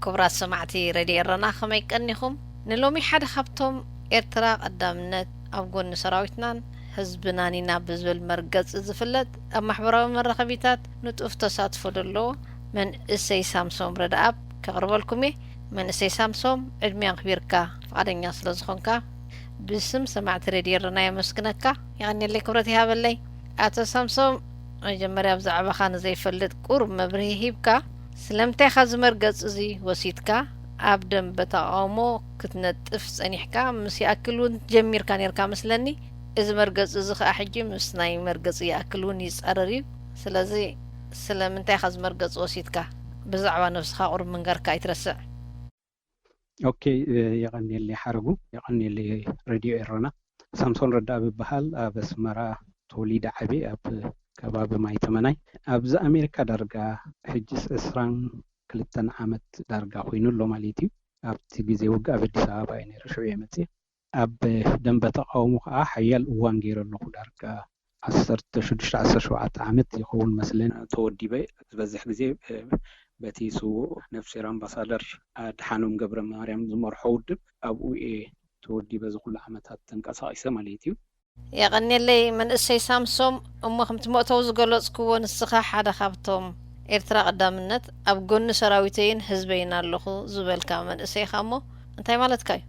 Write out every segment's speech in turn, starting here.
ክቡራት ሰማዕቲ ሬድዮ ኤረና፣ ከመይ ቀኒኹም? ንሎሚ ሓደ ካብቶም ኤርትራ ቀዳምነት፣ ኣብ ጎኒ ሰራዊትናን ህዝብናን ኢና ብዝብል መርገጺ ዝፍለጥ፣ ኣብ ማሕበራዊ መራኸቢታት ንጡፍ ተሳትፎ ዘለዎ መንእሰይ ሳምሶም ረድኣብ ከቕርበልኩም እየ። መንእሰይ ሳምሶም፣ ዕድመ ኣኽቢርካ ፍቓደኛ ስለ ዝኾንካ፣ ብስም ሰማዕቲ ሬድዮ ኤረና የመስግነካ። የቐንየለይ፣ ክብረት ይሃበለይ። ኣቶ ሳምሶም፣ መጀመርያ ብዛዕባኻ ንዘይፈልጥ ቁሩብ መብርሂ ሂብካ፣ ስለምንታይ ኢኻ እዚ መርገጺ እዚ ወሲድካ? ኣብ ደንበ ተቓውሞ ክትነጥፍ ጸኒሕካ፣ ምስ ይኣክል እውን ጀሚርካ ነይርካ መስለኒ። እዚ መርገጺ እዚ ኸኣ ሕጂ ምስ ናይ መርገጺ ይኣክል እውን ይጻረር እዩ። ስለዚ ስለምንታይ ኢኻ እዚ መርገጺ ወሲድካ? ብዛዕባ ነብስኻ ቁሩብ ምንጋርካ ኣይትረስዕ። ኦኬ፣ እ፣ የቐንየለይ ሓረጉ፣ የቐንየለይ ሬድዮ ኤረና። ሳምሶን ረዳ ብበሃል ኣብ ኣስመራ ተወሊደ ዓብየ፣ ኣብ ከባቢ ማይ ተመናይ። ኣብዚ ኣሜሪካ ዳርጋ ሕጅስ ዕስራን ክልተን ዓመት ዳርጋ ኮይኑ ኣሎ ማለት እዩ። ኣብቲ ግዜ ውግእ ኣብ ኣዲስ ኣበባ እዩ ነይረ፣ ሽዑ እየ መፅየ። ኣብ ደንበ ተቃውሞ ከዓ ሓያል እዋን ገይረ ኣለኹ፣ ዳርጋ ዓሰርተ ሽዱሽተ ዓሰርተ ሸውዓተ ዓመት ይኸውን መስለኒ። ተወዲበ ዝበዝሕ ግዜ፣ እ፣ በቲ ስዉእ ነፍስሄር ኣምባሳደር ኣድሓኖም ገብረ ማርያም ዝመርሖ ውድብ ኣብኡ እየ ተወዲበ፣ እዚ ኩሉ ዓመታት ተንቀሳቒሰ ማለት እዩ። የቐንየለይ መንእሰይ ሳምሶም። እሞ ከምቲ መእተዊ ዝገለጽክዎ፣ ንስኻ ሓደ ካብቶም ኤርትራ ቀዳምነት፣ ኣብ ጎኒ ሰራዊተይን ህዝበይን ኣለኹ ዝበልካ መንእሰይ ኢኻ። እሞ እንታይ ማለትካ እዩ?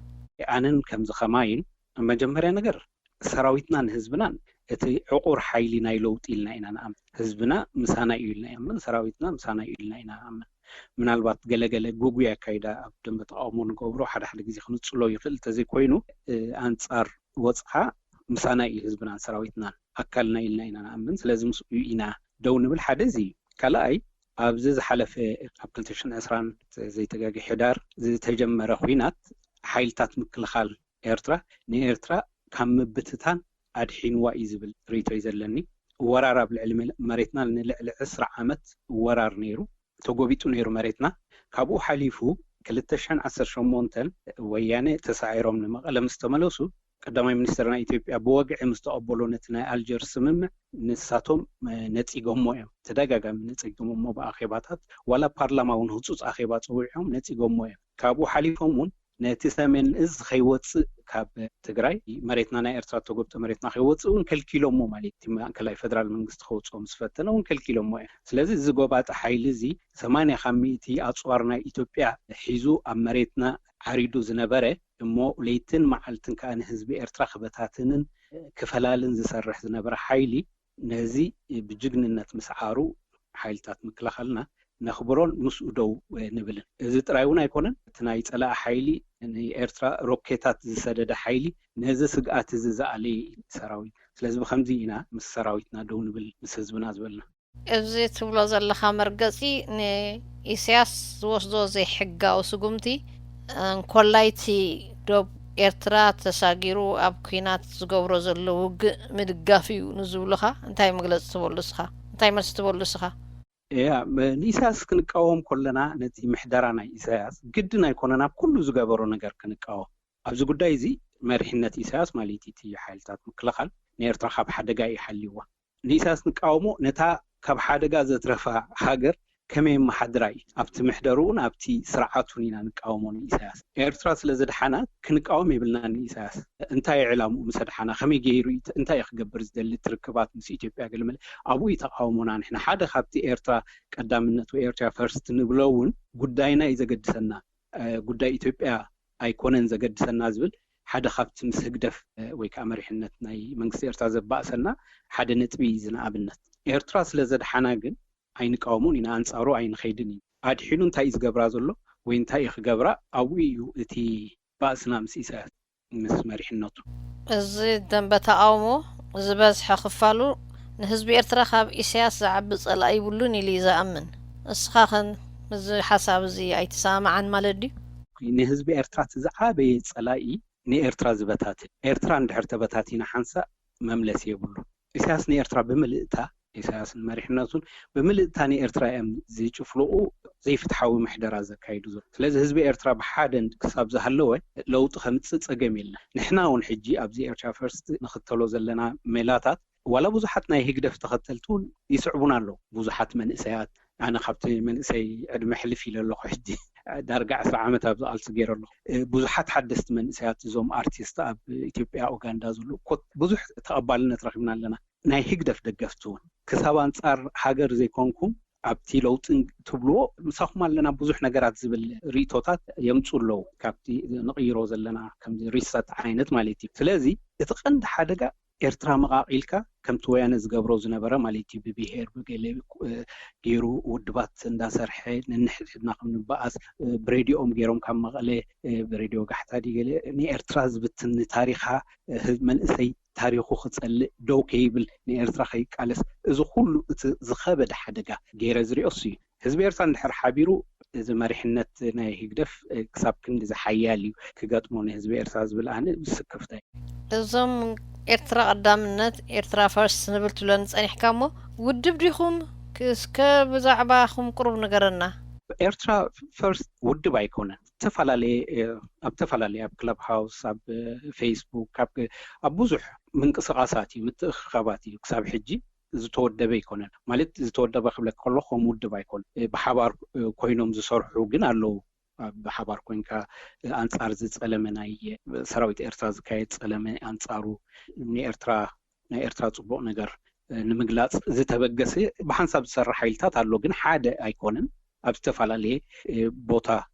ኣነን ከምዚ ከማይን፣ መጀመርያ ነገር ሰራዊትናን ህዝብናን እቲ ዕቑር ሓይሊ ናይ ለውጢ ኢልና ኢና ንኣምን። ህዝብና ምሳና እዩ ኢልና ኢና ንኣምን፣ ሰራዊትና ምሳና እዩ ኢልና ኢና ንኣምን። ምናልባት ገለገለ ግጉይ ኣካይዳ ኣብ ደንበ ተቃውሞ ንገብሮ ሓደ ሓደ ግዜ ክንጽሎ ይኽእል እንተዘይኮይኑ፣ እ፣ ኣንጻር ወጽዓ ምሳና እዩ ህዝብናን ሰራዊትናን ኣካልና ኢልና ኢና ንኣምን። ስለዚ ምስኡ ኢና ደው ንብል። ሓደ እዚ እዩ። ካልኣይ ኣብዚ ዝሓለፈ ኣብ ክልተ ሽሕን ዕስራን ዘይተጋገ ሕዳር ዝተጀመረ ኹናት ሓይልታት ምክልኻል ኤርትራ ንኤርትራ ካብ ምብትታን ኣድሒንዋ እዩ ዝብል ርእይቶ እዩ ዘለኒ። ወራር ኣብ ልዕሊ መ- መሬትና ንልዕሊ ዕስራ ዓመት ወራር ነይሩ፣ ተጎቢጡ ነይሩ መሬትና። ካብኡ ሓሊፉ ክልተ ሽሕን ዓሰርተ ሸሞንተን ወያነ ተሳዒሮም ንመቐለ ምስ ተመለሱ ቀዳማይ ሚኒስትር ናይ ኢትዮጵያ ብወግዒ ምስ ተቐበሎ ነቲ ናይ ኣልጀርስ ስምምዕ ንሳቶም ነጺጎሞ እዮም። ተደጋጋሚ ነጺጎሞ ብኣኼባታት፣ ዋላ ፓርላማ እውን ህጹጽ ኣኼባ ጸዊዖም ነጺጎሞ እዮም። ካብኡ ሓሊፎም እውን ነቲ ሰሜን እዝ ከይወፅእ ካብ ትግራይ መሬትና ናይ ኤርትራ ተጎብጠ መሬትና ከይወፅእ እውን ከልኪሎሞ ማለት እዩ። ማእከላይ ፌደራል መንግስቲ ከውፅኦ ምስ ፈተነ እውን ከልኪሎሞ እዮም። ስለዚ እዚ ጎባጢ ሓይሊ እዚ ሰማንያ ካብ ሚእቲ ኣፅዋር ናይ ኢትዮጵያ ሒዙ ኣብ መሬትና ዓሪዱ ዝነበረ እሞ ለይትን መዓልትን ከዓ ንህዝቢ ኤርትራ ክበታትንን ክፈላልን ዝሰርሕ ዝነበረ ሓይሊ ነዚ ብጅግንነት ምስዓሩ ሓይልታት ምክልኻልና ነኽብሮን ምስኡ ደው ንብልን። እዚ ጥራይ እውን ኣይኮነን። እቲ ናይ ፀላኢ ሓይሊ ንኤርትራ ሮኬታት ዝሰደደ ሓይሊ ነዚ ስግኣት እዚ ዝኣለየ እዩ ሰራዊት። ስለዚ ብከምዚ ኢና ምስ ሰራዊትና ደው ንብል ምስ ህዝብና ዝበልና። እዚ ትብሎ ዘለኻ መርገጺ ንኢሳያስ ዝወስዶ ዘይሕጋዊ ስጉምቲ እንኮላይ እቲ ዶብ ኤርትራ ተሳጊሩ ኣብ ኲናት ዝገብሮ ዘሎ ውግእ ምድጋፍ እዩ ንዝብሉኻ እንታይ መግለጺ ትበሉ እስኻ? እንታይ መልሲ ትበሉ እስኻ? እያ ንኢሳያስ ክንቃወም ከለና ነቲ ምሕደራ ናይ ኢሳያስ ግድን ኣይኮነን ኣብ ኩሉ ዝገበሮ ነገር ክንቃወም። ኣብዚ ጉዳይ እዚ መሪሕነት ኢሳያስ ማለት እቲ ሓይልታት ምክልኻል ንኤርትራ ካብ ሓደጋ እዩ ሓልይዋ። ንኢሳያስ ንቃወሞ ነታ ካብ ሓደጋ ዘትረፋ ሃገር ከመይ የመሓድራ እዩ። ኣብቲ ምሕደርኡን ኣብቲ ስርዓቱን ኢና ንቃወሞ ንኢሳያስ። ኤርትራ ስለ ዘድሓና ክንቃወም የብልናን ንኢሳያስ። እንታይ ዕላምኡ ምስ ኣድሓና ከመይ ገይሩ እዩ እንታይ እዩ ክገብር ዝደሊ ትርክባት ምስ ኢትዮጵያ ገለመለ ኣብኡ እዩ ተቃውሞና ንሕና ሓደ ካብቲ ኤርትራ ቀዳምነት ወይ ኤርትራ ፈርስት ንብሎ እውን ጉዳይና እዩ ዘገድሰና ጉዳይ ኢትዮጵያ ኣይኮነን ዘገድሰና ዝብል ሓደ ካብቲ ምስ ህግደፍ ወይ ከዓ መሪሕነት ናይ መንግስቲ ኤርትራ ዘባእሰና ሓደ ነጥቢ እዩ እዚ ንኣብነት ኤርትራ ስለ ዘድሓና ግን ኣይንቃወሞን ኢና ኣንፃሩ ኣይንኸይድን እዩ ኣድሒኑ እንታይ እዩ ዝገብራ ዘሎ ወይ እንታይ እዩ ክገብራ ኣብኡ እዩ እቲ ባእስና ምስ ኢሳያስ ምስ መሪሕነቱ እዚ ደንበ ተቃውሞ ዝበዝሐ ክፋሉ ንህዝቢ ኤርትራ ካብ ኢሳያስ ዝዓቢ ጸላኢ ይብሉን ኢሉ እዩ ዝኣምን። እስኻኸን ምስዚ ሓሳብ እዚ ኣይትሰማማዓን ማለት ድዩ? ንህዝቢ ኤርትራ እቲ ዝዓበየ ጸላኢ ንኤርትራ ዝበታትን። ኤርትራ እንድሕር ተበታቲና ሓንሳእ መምለሲ የብሉን። ኢሳያስ ንኤርትራ ብምልእታ ኢሳያስን መሪሕነቱን ብምልእታ ንኤርትራ እዮም ዝጭፍልቑ ዘይፍትሓዊ ምሕደራ ዘካይዱ ዘሎ። ስለዚ ህዝቢ ኤርትራ ብሓደ ክሳብ ዝሃለወ ለውጢ ከምፅእ ፀገም የለን። ንሕና እውን ሕጂ ኣብዚ ኤርትራ ፈርስት ንኽተሎ ዘለና ሜላታት ዋላ ብዙሓት ናይ ህግደፍ ተኸተልቲ እውን ይስዕቡና ኣለዉ። ብዙሓት መንእሰያት ኣነ ካብቲ መንእሰይ ዕድመ ሕልፍ ኢለ ኣለኹ ሕጂ ዳርጋ ዕስራ ዓመት ኣብዚ ቃልሲ ገይረ ኣለኹ። ብዙሓት ሓደስቲ መንእሰያት እዞም ኣርቲስት ኣብ ኢትዮጵያ፣ ኡጋንዳ ዘሎ ኮት ብዙሕ ተቐባልነት ረኺብና ኣለና። ናይ ህግደፍ ደገፍቲ እውን ክሳብ ኣንጻር ሃገር ዘይኮንኩም ኣብቲ ለውጢ ትብልዎ ምሳኹም ኣለና ብዙሕ ነገራት ዝብል ርእይቶታት የምፁ ኣለዉ። ካብቲ ንቕይሮ ዘለና ከምዚ ሪሰት ዓይነት ማለት እዩ። ስለዚ እቲ ቀንዲ ሓደጋ ኤርትራ መቓቒልካ ከምቲ ወያነ ዝገብሮ ዝነበረ ማለት እዩ። ብብሄር ብገለ ገይሩ ውድባት እንዳሰርሐ ነንሕድሕድና ከም ንበኣስ ብሬድዮኦም ገይሮም ካብ መቐለ ብሬድዮ ጋሕታ ድዩ ገለ ንኤርትራ ዝብትን ንታሪኻ መንእሰይ ታሪኹ ክጸልእ ደው ከይብል ንኤርትራ ከይቃለስ እዚ ኩሉ እቲ ዝኸበደ ሓደጋ ገይረ ዝሪኦ እሱ እዩ። ህዝቢ ኤርትራ እንድሕር ሓቢሩ እዚ መሪሕነት ናይ ህግደፍ ክሳብ ክንዲ ዝሓያል እዩ ክገጥሞ ንህዝቢ ኤርትራ ዝብል ኣነ ስክፍታ እዩ። እዞም ኤርትራ ቀዳምነት ኤርትራ ፈርስት ንብል ትብለኒ ጸኒሕካ እሞ ውድብ ዲኹም? እስከ ብዛዕባኹም ቁሩብ ንገረና። ኤርትራ ፈርስት ውድብ ኣይኮነን። ዝተፈላለየ ኣብ ዝተፈላለየ ኣብ ክለብ ሃውስ ኣብ ፌስቡክ ኣብ ብዙሕ ምንቅስቃሳት እዩ ምትእኽኻባት እዩ ክሳብ ሕጂ ዝተወደበ ኣይኮነን። ማለት ዝተወደበ ክብለካ ከለኹ ከም ውድብ ኣይኮነን። ብሓባር ኮይኖም ዝሰርሑ ግን ኣለዉ። ብሓባር ኮይንካ ኣንጻር እዚ ጸለመ ናይ ሰራዊት ኤርትራ ዝካየድ ጸለመ ኣንጻሩ ንኤርትራ ናይ ኤርትራ ጽቡቕ ነገር ንምግላጽ ዝተበገሰ ብሓንሳብ ዝሰርሕ ሓይልታት ኣሎ፣ ግን ሓደ ኣይኮነን። ኣብ ዝተፈላለየ ቦታ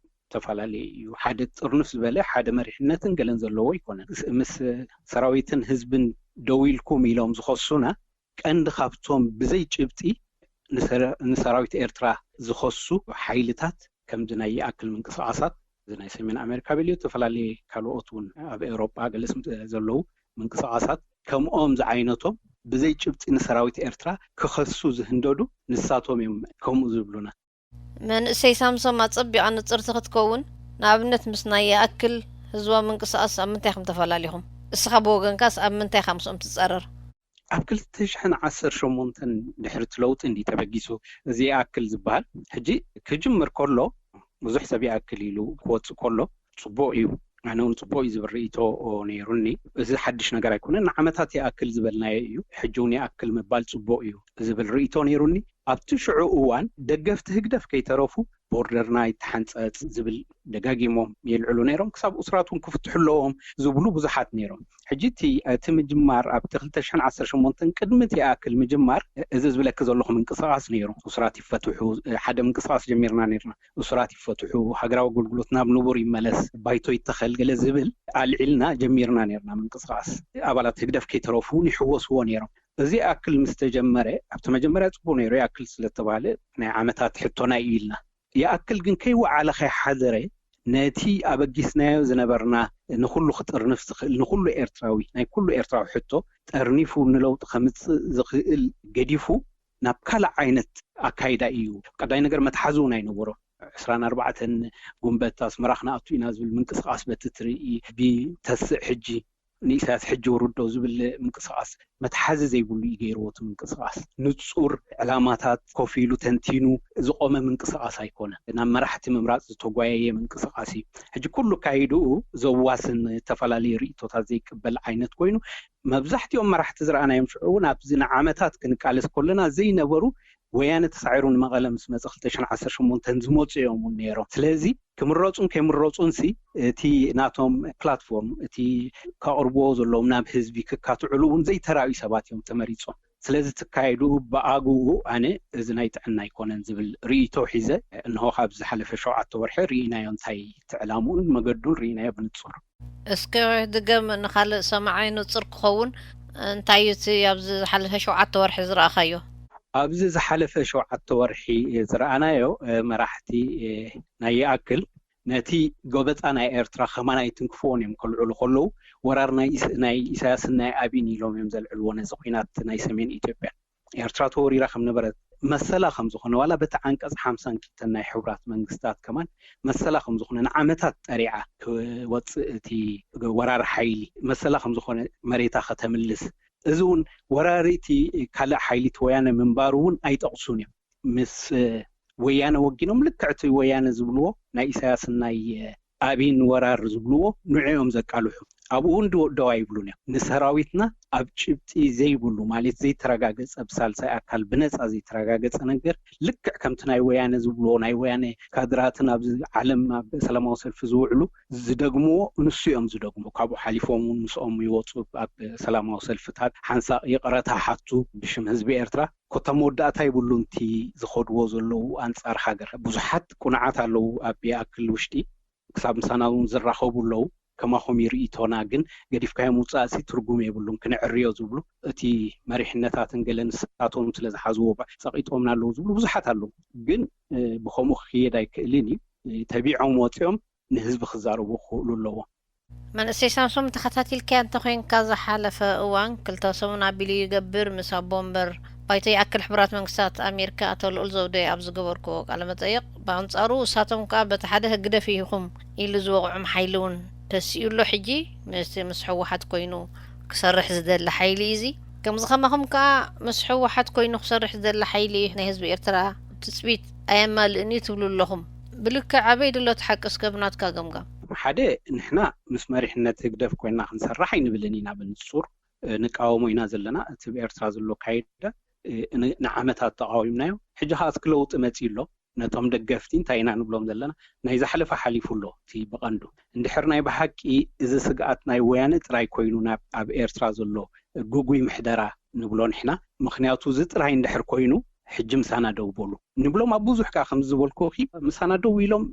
ዝተፈላለየ እዩ። ሓደ ጥርንፍ ዝበለ ሓደ መሪሕነትን ገለን ዘለዎ ኣይኮነን። ምስ ሰራዊትን ህዝብን ደው ኢልኩም ኢሎም ዝኸሱና ቀንዲ ካብቶም ብዘይ ጭብጢ ንሰራዊት ኤርትራ ዝኸሱ ሓይልታት ከምዚ ናይ ይኣክል ምንቅስቃሳት እዚ ናይ ሰሜን ኣሜሪካ በልዮ ዝተፈላለየ ካልኦት እውን ኣብ ኤውሮጳ ገለስ ዘለዉ ምንቅስቃሳት ከምኦም ዝዓይነቶም ብዘይ ጭብጢ ንሰራዊት ኤርትራ ክኸሱ ዝህንደዱ ንሳቶም እዮም ከምኡ ዝብሉና። መንእሰይ ሳምሶም ኣጸቢቓ ንጽርቲ ክትከውን ንኣብነት ምስ ናይ ይኣክል ህዝባዊ ምንቅስቃስ ኣብ ምንታይ ከም ተፈላሊኹም? እስኻ ብወገንካስ ኣብ ምንታይ ኢኻ ምስኦም ትጸረር? ኣብ ክልተ ሽሕን ዓሰርተ ሸሞንተን ድሕሪ እቲ ለውጢ እንዲ ተበጊሱ እዚ ይኣክል ዝበሃል ሕጂ ክጅምር ከሎ ብዙሕ ሰብ ይኣክል ኢሉ ክወፅእ ከሎ ፅቡቅ እዩ። ኣነ እውን ፅቡቅ እዩ ዝብል ርእይቶ ነይሩኒ። እዚ ሓድሽ ነገር ኣይኮነን። ንዓመታት ይኣክል ዝበልናዮ እዩ። ሕጂ እውን ይኣክል ምባል ፅቡቅ እዩ ዝብል ርእይቶ ነይሩኒ። ኣብቲ ሽዑ እዋን ደገፍቲ ህግደፍ ከይተረፉ ቦርደርና ይተሓንፀፅ ዝብል ደጋጊሞም የልዕሉ ነይሮም። ክሳብ እሱራት እውን ክፍትሑ ኣለዎም ዝብሉ ብዙሓት ነይሮም። ሕጂ እቲ እቲ ምጅማር ኣብቲ ክልተ ሽሕን ዓሰርተ ሸሞንተን ቅድሚ እቲ ይኣክል ምጅማር እዚ ዝብለኪ ዘለኹ ምንቅስቃስ ነይሩ። እሱራት ይፈትሑ ሓደ ምንቅስቃስ ጀሚርና ነይርና። እሱራት ይፈትሑ፣ ሃገራዊ ኣገልግሎት ናብ ንቡር ይመለስ፣ ባይቶ ይተኸል ገለ ዝብል ኣልዒልና ጀሚርና ነይርና ምንቅስቃስ። ኣባላት ህግደፍ ከይተረፉ እውን ይሕወስዎ ነይሮም። እዚ ይኣክል ምስ ተጀመረ ኣብቲ መጀመርያ ፅቡቅ ነይሩ ይኣክል ስለተባሃለ ናይ ዓመታት ሕቶና እዩ ኢልና ይኣክል ግን ከይወዓለ ከይሓደረ ነቲ ኣበጊስናዮ ዝነበርና ንኩሉ ክጥርንፍ ዝኽእል ንኩሉ ኤርትራዊ ናይ ኩሉ ኤርትራዊ ሕቶ ጠርኒፉ ንለውጢ ከምፅእ ዝኽእል ገዲፉ ናብ ካልእ ዓይነት ኣካይዳ እዩ። ቀዳይ ነገር መትሓዚ እውን ኣይነበሮ። ዕስራን ኣርባዕተን ጉንበት ኣስመራ ክነኣቱ ኢና ዝብል ምንቅስቃስ በቲ ትርኢ ብተስዕ ሕጂ ንኢሳያስ ሕጂ ውርዶ ዝብል ምንቅስቃስ መትሓዚ ዘይብሉ እዩ ገይርዎ። እቲ ምንቅስቃስ ንፁር ዕላማታት ኮፍ ኢሉ ተንቲኑ ዝቆመ ምንቅስቃስ ኣይኮነ። ናብ መራሕቲ ምምራፅ ዝተጓየየ ምንቅስቃስ እዩ። ሕጂ ኩሉ ካይድኡ ዘዋስን ዝተፈላለዩ ርእቶታት ዘይቅበል ዓይነት ኮይኑ መብዛሕትኦም መራሕቲ ዝረኣናዮም ሽዑ እውን ኣብዚ ንዓመታት ክንቃለስ ከለና ዘይነበሩ ወያነ ተሳዒሩ ንመቐለ ምስ መፀ ክልተ ሽሕን ዓሰርተ ሸሞንተን ዝመፁ እዮም እውን ነይሮም። ስለዚ ክምረፁን ከይምረፁን ሲ እቲ ናቶም ፕላትፎርም እቲ ከቕርብዎ ዘለዎም ናብ ህዝቢ ክካትዕሉ እውን ዘይተራእዩ ሰባት እዮም ተመሪፆም። ስለዚ ትካየዱ ብኣግኡ ኣነ እዚ ናይ ጥዕና ኣይኮነን ዝብል ርእይቶ ሒዘ እንሆ ካብ ዝሓለፈ ሸውዓተ ወርሒ ርኢናዮ እንታይ ትዕላምኡን መገዱን ርኢናዮ ብንፁር። እስከ ድገም ንኻልእ ሰማዓይ ንፁር ክኸውን እንታይ እዩ እቲ ኣብዚ ዝሓለፈ ሸውዓተ ወርሒ ዝረኣኻዮ? ኣብዚ ዝሓለፈ ሸውዓተ ወርሒ ዝረኣናዮ መራሕቲ ናይ ይኣክል ነቲ ጎበጣ ናይ ኤርትራ ከማና ይትንክፍዎን እዮም ከልዕሉ ከለዉ ወራር ናይ ኢሳያስን ናይ ኣብይን ኢሎም እዮም ዘልዕልዎ ነዚ ኩናት ናይ ሰሜን ኢትዮጵያ። ኤርትራ ተወሪራ ከም ነበረት መሰላ ከም ዝኾነ ዋላ በቲ ዓንቀጽ ሓምሳን ክልተን ናይ ሕቡራት መንግስታት ከማን መሰላ ከም ዝኾነ ንዓመታት ጠሪዓ ክወፅእ እቲ ወራር ሓይሊ መሰላ ከም ዝኾነ መሬታ ከተምልስ እዚ እውን ወራሪ እቲ ካልእ ሓይሊ እቲ ወያነ ምንባሩ እውን ኣይጠቕሱን እዮም። ምስ ወያነ ወጊኖም ልክዕ እቲ ወያነ ዝብልዎ ናይ ኢሳያስን ናይ ኣብይ ንወራር ዝብልዎ ንዕኦም ዘቃልሑ ኣብኡ እውን ደው ኣይብሉን እዮም። ንሰራዊትና ኣብ ጭብጢ ዘይብሉ ማለት ዘይተረጋገፀ ብሳልሳይ ኣካል ብነፃ ዘይተረጋገፀ ነገር ልክዕ ከምቲ ናይ ወያነ ዝብልዎ ናይ ወያነ ካድራትን ኣብዚ ዓለም ኣብ ሰላማዊ ሰልፊ ዝውዕሉ ዝደግምዎ ንሱ እዮም ዝደግሙ። ካብኡ ሓሊፎም እውን ምስኦም ይወፁ ኣብ ሰላማዊ ሰልፍታት ሓንሳእ ይቕረታ ሓቱ ብሽም ህዝቢ ኤርትራ ኮታ መወዳእታ ይብሉን እቲ ዝኸድዎ ዘለዉ ኣንጻር ሃገር። ብዙሓት ቁኑዓት ኣለዉ ኣብ ይኣክል ውሽጢ ክሳብ ምሳና እውን ዝራኸቡ ኣለዉ። ከማኹም ይርእይቶና ግን ገዲፍካዮም ውጻእሲ ትርጉም የብሉን ክንዕርዮ ዝብሉ እቲ መሪሕነታትን ገለ ንሳቶም ስለ ዝሓዝዎ ጸቒጦምና ኣለዉ ዝብሉ ብዙሓት ኣለዉ። ግን ብኸምኡ ክኽየድ ኣይክእልን እዩ። ተቢዖም ወጺኦም ንህዝቢ ክዛረቡ ክኽእሉ ኣለዎም። መንእሰይ ሳምሶም ተኸታቲልካያ እንተኾይንካ ዝሓለፈ እዋን ክልተ ሰሙን ኣቢሉ ይገብር ምስ ኣቦ ወንበር ባይቶ ይኣክል ሕቡራት መንግስታት ኣሜሪካ ኣቶ ልኡል ዘውዴ ኣብ ዝገበርክዎ ቃለ መጠይቕ ብኣንጻሩ እሳቶም ከኣ በቲ ሓደ ህግደፍ ኢኹም ኢሉ ዝወቕዖም ሓይሊ እውን ተሲኡ ኣሎ። ሕጂ ምስቲ ምስ ህወሓት ኮይኑ ክሰርሕ ዝደሊ ሓይሊ እዩ እዚ። ከምዚ ከማኹም ከኣ ምስ ህወሓት ኮይኑ ክሰርሕ ዝደሊ ሓይሊ ናይ ህዝቢ ኤርትራ ትጽቢት ኣየማልእን እዩ ትብሉ ኣለኹም። ብልክዕ ኣበይ ድሎ እቲ ሓቂ እስከ ብናትካ ገምጋም? ሓደ ንሕና ምስ መሪሕነት ህግደፍ ኮይና ክንሰርሕ ኣይንብልን ኢና ብንጹር ንቃወሞ ኢና ዘለና። እቲ ብኤርትራ ዘሎ ካይዳ ንዓመታት ተቃዊምናዮ። ሕጂ ከዓ እስኪ ለውጢ መፂ ኣሎ። ነቶም ደገፍቲ እንታይ ኢና ንብሎም ዘለና? ናይ ዝሓለፈ ሓሊፉ ኣሎ እቲ ብቐንዱ። እንድሕር ናይ ብሓቂ እዚ ስግኣት ናይ ወያነ ጥራይ ኮይኑ ናብ ኣብ ኤርትራ ዘሎ ግጉይ ምሕደራ ንብሎ ንሕና። ምክንያቱ እዚ ጥራይ እንድሕር ኮይኑ ሕጂ ምሳና ደው በሉ ንብሎም ኣብ ብዙሕ ከዓ ከም ዝበልኩ ምሳና ደው ኢሎም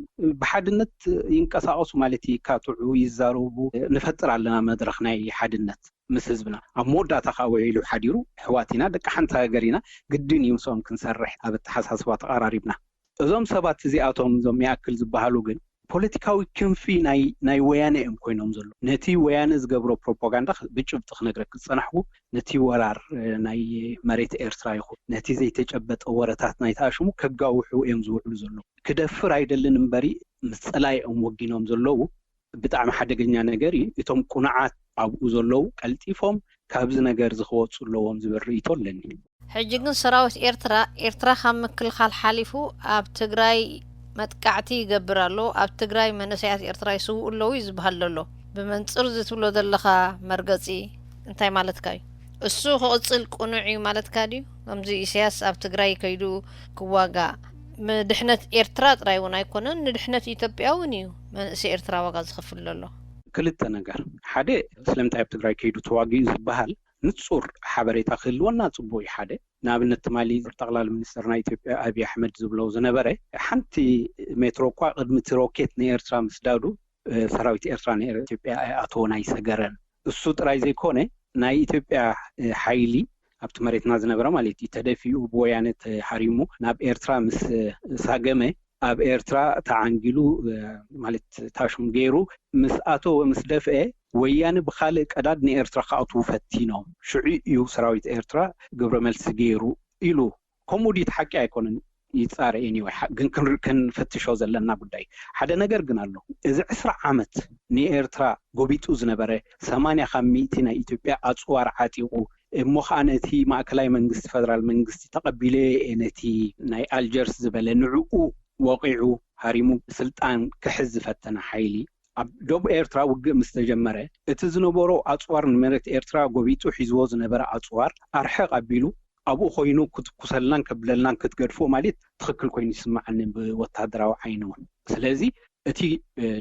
ብሓድነት ይንቀሳቀሱ ማለት ይካትዑ ይዛረቡ። ንፈጥር ኣለና መድረክ ናይ ሓድነት ምስ ህዝብና ኣብ መወዳእታ ከዓ ውዒሉ ሓዲሩ ሕዋት ኢና ደቂ ሓንቲ ሃገር ኢና ግድን እዩ ምስኦም ክንሰርሕ ኣብ ኣተሓሳስባ ተቐራሪብና። እዞም ሰባት እዚኣቶም እዞም ይኣክል ዝበሃሉ ግን ፖለቲካዊ ክንፊ ናይ ወያነ እዮም ኮይኖም ዘሎ። ነቲ ወያነ ዝገብሮ ፕሮፓጋንዳ ብጭብጢ ክነግረክ ዝፀናሕኩ ነቲ ወራር ናይ መሬት ኤርትራ ይኹን ነቲ ዘይተጨበጠ ወረታት ናይቲ ኣሽሙ ከጋውሑ እዮም ዝውዕሉ ዘለዉ። ክደፍር ኣይደልን እምበሪ ምስ ፀላኢኦም ወጊኖም ዘለዉ ብጣዕሚ ሓደገኛ ነገር እዩ። እቶም ቁኑዓት ኣብኡ ዘለዉ ቀልጢፎም ካብዚ ነገር እዚ ክወፁ ኣለዎም ዝብል ርእይቶ ኣለኒ። ሕጂ ግን ሰራዊት ኤርትራ ኤርትራ ካብ ምክልኻል ሓሊፉ ኣብ ትግራይ መጥቃዕቲ ይገብር ኣሎ። ኣብ ትግራይ መንእሰያት ኤርትራ ይስውኡ ኣለዉ እዩ ዝበሃል ዘሎ። ብመንፅር እዚ ትብሎ ዘለኻ መርገፂ እንታይ ማለትካ እዩ? እሱ ክቕፅል ቅኑዕ እዩ ማለትካ ድዩ? ከምዚ ኢሳያስ ኣብ ትግራይ ከይዱ ክዋጋእ ንድሕነት ኤርትራ ጥራይ እውን ኣይኮነን ንድሕነት ኢትዮጵያ እውን እዩ መንእሰይ ኤርትራ ዋጋ ዝኸፍል ዘሎ። ክልተ ነገር፣ ሓደ ስለምንታይ ኣብ ትግራይ ከይዱ ተዋጊኡ ዝበሃል ንፁር ሓበሬታ ክህልወና ፅቡቅ እዩ። ሓደ ንኣብነት ትማሊ ጠቅላል ሚኒስትር ናይ ኢትዮጵያ ኣብይ ኣሕመድ ዝብለው ዝነበረ ሓንቲ ሜትሮ እኳ ቅድሚ እቲ ሮኬት ንኤርትራ ምስዳዱ ሰራዊት ኤርትራ ንኢትዮጵያ ኣይኣተወን ኣይሰገረን። እሱ ጥራይ ዘይኮነ ናይ ኢትዮጵያ ሓይሊ ኣብቲ መሬትና ዝነበረ ማለት እዩ ተደፊኡ ብወያነ ተሃሪሙ ናብ ኤርትራ ምስ ሳገመ ኣብ ኤርትራ ተዓንጊሉ ማለት ታሽም ገይሩ ምስ ኣተወ ምስ ደፍአ ወያነ ብካልእ ቀዳድ ንኤርትራ ክኣትዉ ፈቲኖም። ሽዑ እዩ ሰራዊት ኤርትራ ግብረ መልሲ ገይሩ ኢሉ። ከምኡ ድዩ? እቲ ሓቂ ኣይኮነን ይፃረ anyway ግን ክንፈትሾ ዘለና ጉዳይ ሓደ ነገር ግን ኣሎ። እዚ ዕስራ ዓመት ንኤርትራ ጎቢጡ ዝነበረ ሰማንያ ካብ ሚእቲ ናይ ኢትዮጵያ ኣፅዋር ዓጢቑ እሞ ከዓ ነቲ ማእከላይ መንግስቲ ፈደራል መንግስቲ ተቐቢለ እየ ነቲ ናይ ኣልጀርስ ዝበለ ንዕኡ ወቒዑ ሃሪሙ ስልጣን ክሕዝ ዝፈተነ ሓይሊ ኣብ ደቡብ ኤርትራ ውግእ ምስ ተጀመረ እቲ ዝነበሮ ኣፅዋር ንመሬት ኤርትራ ጎቢጡ ሒዝዎ ዝነበረ ኣፅዋር ኣርሕቕ ኣቢሉ ኣብኡ ኮይኑ ክትኩሰልናን ከብለልናን ክትገድፎ ማለት ትኽክል ኮይኑ ይስምዓኒ ብወታደራዊ ዓይኒ እውን። ስለዚ እቲ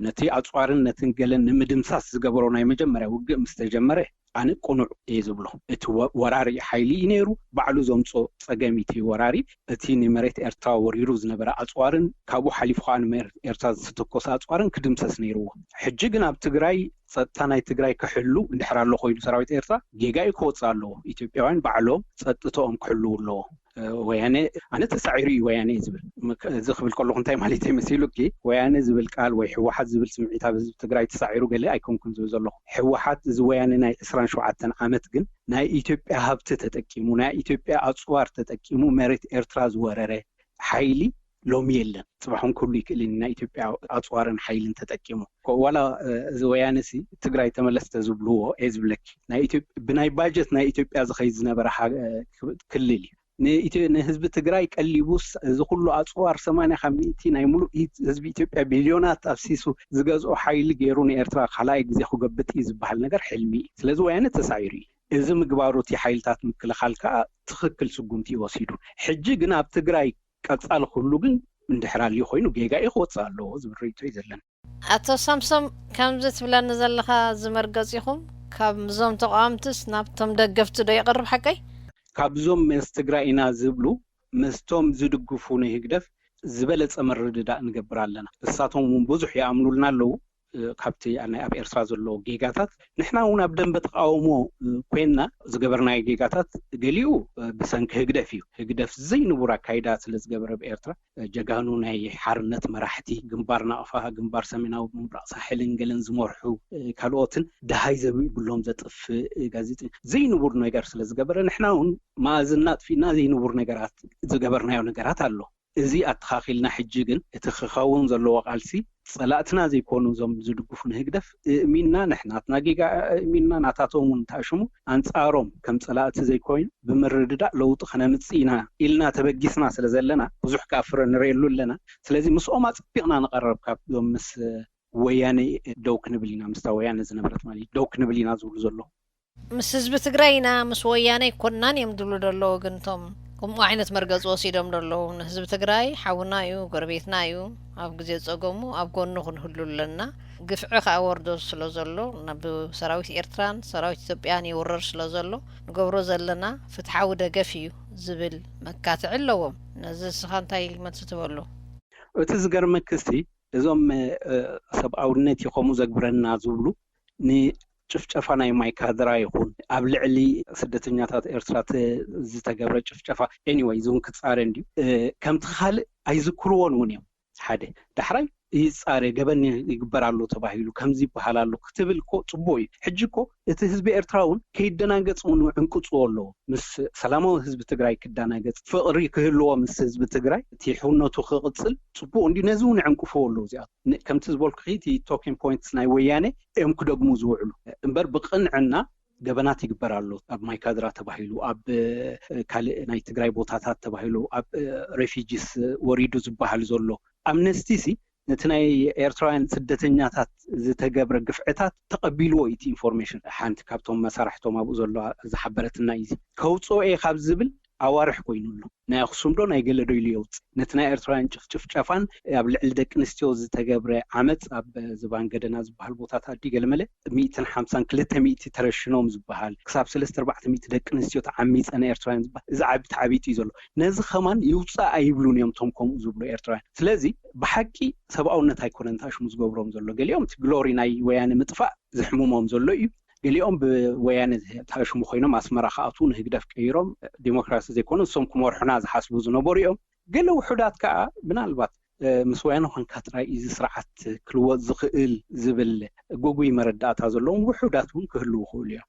ነቲ ኣፅዋርን ነትን ገለን ንምድምሳስ ዝገበሮ ናይ መጀመርያ ውግእ ምስ ተጀመረ ኣነ ቅኑዕ እየ ዝብሎ። እቲ ወራሪ ሓይሊ እዩ ነይሩ፣ ባዕሉ ዘምፅኦ ፀገም እቲ ወራሪ። እቲ ንመሬት ኤርትራ ወሪሩ ዝነበረ ኣፅዋርን ካብኡ ሓሊፉ ከዓ ንመሬት ኤርትራ ዝተኮሰ ኣፅዋርን ክድምሰስ ነይርዎ። ሕጂ ግን ኣብ ትግራይ ፀጥታ ናይ ትግራይ ክሕሉ እንድሕር ኣሎ ኮይኑ ሰራዊት ኤርትራ ጌጋ እዩ ክወፅእ ኣለዎ። ኢትዮጵያውያን ባዕሎም ፀጥተኦም ክሕልው ኣለዎ። ወያነ ኣነ ተሳዒሩ እዩ ወያነ እዩ ዝብል። እዚ ክብል ከለኹ እንታይ ማለት እዩ መሲሉኪ? ወያነ ዝብል ቃል ወይ ህወሓት ዝብል ስምዒት ኣብ ህዝቢ ትግራይ ተሳዒሩ ገለ ኣይኮንኩን ዝብል ዘለኹ። ህወሓት እዚ ወያነ ናይ ዕስራን ሸውዓተን ዓመት ግን ናይ ኢትዮጵያ ሃብቲ ተጠቂሙ ናይ ኢትዮጵያ ኣፅዋር ተጠቂሙ መሬት ኤርትራ ዝወረረ ሓይሊ ሎሚ የለን። ፅባሕ እውን ክህሉ ይክእል እዩ ናይ ኢትዮጵያ ኣፅዋርን ሓይልን ተጠቂሙ። ዋላ እዚ ወያነ ሲ ትግራይ ተመለስ ተዝብልዎ እየ ዝብለኪ። ብናይ ባጀት ናይ ኢትዮጵያ ዝኸይድ ዝነበረ ክልል እዩ። ንህዝቢ ትግራይ ቀሊቡስ እዚ ኩሉ ኣፅዋር ሰማንያ ካብ ሚእቲ ናይ ሙሉእ ህዝቢ ኢትዮጵያ ቢልዮናት ኣብሲሱ ዝገዝኦ ሓይሊ ገይሩ ንኤርትራ ካልኣይ ግዜ ክገብጥ እዩ ዝበሃል ነገር ሕልሚ እዩ። ስለዚ ወያነ ተሳዒሩ እዩ። እዚ ምግባሩ እቲ ሓይልታት ምክልኻል ከዓ ትኽክል ስጉምቲ እዩ ወሲዱ። ሕጂ ግን ኣብ ትግራይ ቀፃሊ ክህሉ ግን እንድሕር ኣልዩ ኮይኑ ጌጋ እዩ ክወፅእ ኣለዎ ዝብል ርእይቶ እዩ ዘለና። ኣቶ ሳምሶም፣ ከምዚ ትብለኒ ዘለኻ ዝመርገፂኹም ካብዞም ተቃወምትስ ናብቶም ደገፍቲ ዶ ይቐርብ ሓቀይ? ካብዞም ምስ ትግራይ ኢና ዝብሉ ምስቶም ዝድግፉ ንህግደፍ ዝበለፀ ምርድዳእ ንገብር ኣለና። እሳቶም እውን ብዙሕ ይኣምኑልና ኣለዉ። ካብቲ ናይ ኣብ ኤርትራ ዘሎ ጌጋታት ንሕና እውን ኣብ ደንበ ተቃውሞ ኮይንና ዝገበርናዮ ጌጋታት ገሊኡ ብሰንኪ ህግደፍ እዩ። ህግደፍ ዘይንቡር ኣካይዳ ስለ ዝገበረ ኣብ ኤርትራ ጀጋኑ ናይ ሓርነት መራሕቲ ግንባር ናቕፋ፣ ግንባር ሰሜናዊ ምብራቕ ሳሕልን ገለን ዝመርሑ ካልኦትን ደሃይ ዘይብሎም ዘጥፍእ ጋዜጠኛ ዘይንቡር ነገር ስለ ዝገበረ ንሕና እውን መኣዝና ኣጥፊእና ዘይንቡር ነገራት ዝገበርናዮ ነገራት ኣሎ። እዚ ኣተኻኺልና ሕጂ ግን እቲ ክኸውን ዘለዎ ቃልሲ ጸላእትና ዘይኮኑ እዞም ዝድግፉ ንህግደፍ እእሚንና ንሕናትና ጌጋ እእሚንና ናታቶም እውን ተኣሽሙ ኣንጻሮም ከም ጸላእቲ ዘይኮይኑ ብምርድዳእ ለውጢ ከነምጽእ ኢና ኢልና ተበጊስና ስለ ዘለና ብዙሕ ከኣ ፍረ ንርእየሉ ኣለና። ስለዚ ምስኦም ኣጸቢቕና ንቐረብ ካብዞም ምስ ወያነ ደው ክንብል ኢና ምስታ ወያነ ዝነበረት ማለት እዩ ደው ክንብል ኢና ዝብሉ ዘለዉ። ምስ ህዝቢ ትግራይ ኢና ምስ ወያነ ኣይኮንናን እዮም ዝብሉ ዘለዉ። ግን እቶም ከምኡ ዓይነት መርገፂ ወሲዶም ዘለዉ ንህዝቢ ትግራይ ሓውና እዩ፣ ጎረቤትና እዩ፣ ኣብ ግዜ ፀገሙ ኣብ ጎኑ ክንህሉ ኣለና። ግፍዒ ከዓ ወርዶ ስለ ዘሎ ናብ ሰራዊት ኤርትራን ሰራዊት ኢትዮጵያን ይውረር ስለ ዘሎ ንገብሮ ዘለና ፍትሓዊ ደገፍ እዩ ዝብል መካትዒ ኣለዎም። ነዚ ንስኻ እንታይ መልሲ ትበሉ? እቲ ዝገርመክሲ እዞም ሰብኣውነት እዩ ከምኡ ዘግብረና ዝብሉ ንጭፍጨፋ ናይ ማይካድራ ይኹን ኣብ ልዕሊ ስደተኛታት ኤርትራ ዝተገብረ ጭፍጨፋ anyway እዚ እውን ክፃረ እንድዩ ከምቲ ካልእ ኣይዝክርዎን እውን እዮም። ሓደ ዳሕራይ ይፃረ ገበን ይግበር ኣሎ ተባሂሉ ከምዚ ይበሃል ኣሎ ክትብል እኮ ፅቡቅ እዩ። ሕጂ እኮ እቲ ህዝቢ ኤርትራ እውን ከይደናገፅ እውን ዕንቅፅዎ ኣለዎ። ምስ ሰላማዊ ህዝቢ ትግራይ ክደናገፅ ፍቅሪ ክህልዎ ምስ ህዝቢ ትግራይ እቲ ሕውነቱ ክቅፅል ፅቡቅ እንዲ ነዚ እውን ዕንቅፍዎ ኣለዉ። እዚኣ ከምቲ ዝበልኩ እቲ talking points ናይ ወያነ እዮም ክደግሙ ዝውዕሉ እምበር ብቅንዕና ገበናት ይግበር ኣሎ ኣብ ማይካድራ ተባሂሉ ኣብ ካልእ ናይ ትግራይ ቦታታት ተባሂሉ ኣብ refugees ወሪዱ ዝበሃል ዘሎ ኣምነስቲ ሲ ነቲ ናይ ኤርትራውያን ስደተኛታት ዝተገብረ ግፍዕታት ተቐቢልዎ እዩ እቲ ኢንፎርሜሽን። ሓንቲ ካብቶም መሳርሕቶም ኣብኡ ዘሎ ዝሓበረትና እዩ። ከውፅኦ እየ ካብ ዝብል ኣዋርሕ ኮይኑ ኣሎ። ናይ ኣክሱም ዶ ናይ ገለ ዶ ኢሉ የውፅእ። ነቲ ናይ ኤርትራውያን ጭፍጭፍጨፋን ኣብ ልዕሊ ደቂ ኣንስትዮ ዝተገብረ ዓመፅ ኣብ ዝባን ገደና ዝበሃል ቦታት ኣዲ ገለመለ ሚእትን ሓምሳን ክልተ ሚእቲ ተረሽኖም ዝበሃል ክሳብ ሰለስተ ኣርባዕተ ሚእቲ ደቂ ኣንስትዮ ተዓሚፀ ናይ ኤርትራውያን ዝበሃል እዚ ዓቢ ተዓቢጡ እዩ ዘሎ። ነዚ ከማን ይውፃእ ኣይብሉን እዮም ቶም ከምኡ ዝብሉ ኤርትራውያን። ስለዚ ብሓቂ ሰብኣውነት ኣይኮነን ተኣሽሙ ዝገብሮም ዘሎ። ገሊኦም እቲ ግሎሪ ናይ ወያነ ምጥፋእ ዝሕምሞም ዘሎ እዩ። ገሊኦም ብወያነ ተኣሽሙ ኮይኖም ኣስመራ ክኣትዉ ንህግደፍ ቀይሮም ዲሞክራሲ ዘይኮኑ ንሶም ክመርሑና ዝሓስቡ ዝነበሩ እዮም። ገለ ውሑዳት ከዓ ምናልባት ምስ ወያነ ኮንካ ጥራይ እዚ ስርዓት ክልወጥ ዝኽእል ዝብል ግጉይ መረዳእታ ዘለዎም ውሑዳት እውን ክህልው ይኽእሉ እዮም።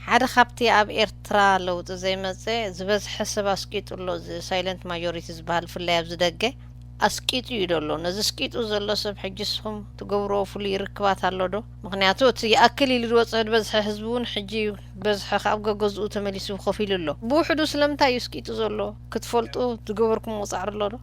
ሓደ ካብቲ ኣብ ኤርትራ ለውጢ ዘይመፀ ዝበዝሐ ሰብ ኣስቂጡ ኣሎ። እዚ ሳይለንት ማጆሪቲ ዝበሃል ብፍላይ ኣብዚ ደገ ኣስቂጡ እዩ ዘሎ። ነዚ ኣስቂጡ ዘሎ ሰብ ሕጂ ንስኹም ትገብርዎ ፍሉይ ርክባት ኣሎ ዶ? ምኽንያቱ እቲ ይኣክል ኢሉ ዝወፅእ ዝበዝሐ ህዝቢ እውን ሕጂ በዝሐ ካብ ገገዝኡ ተመሊሱ ኮፍ ኢሉ ኣሎ። ብውሕዱ ስለምንታይ እዩ ኣስቂጡ ዘሎ ክትፈልጡ ዝገበርኩምዎ ፃዕሪ ኣሎ ዶ?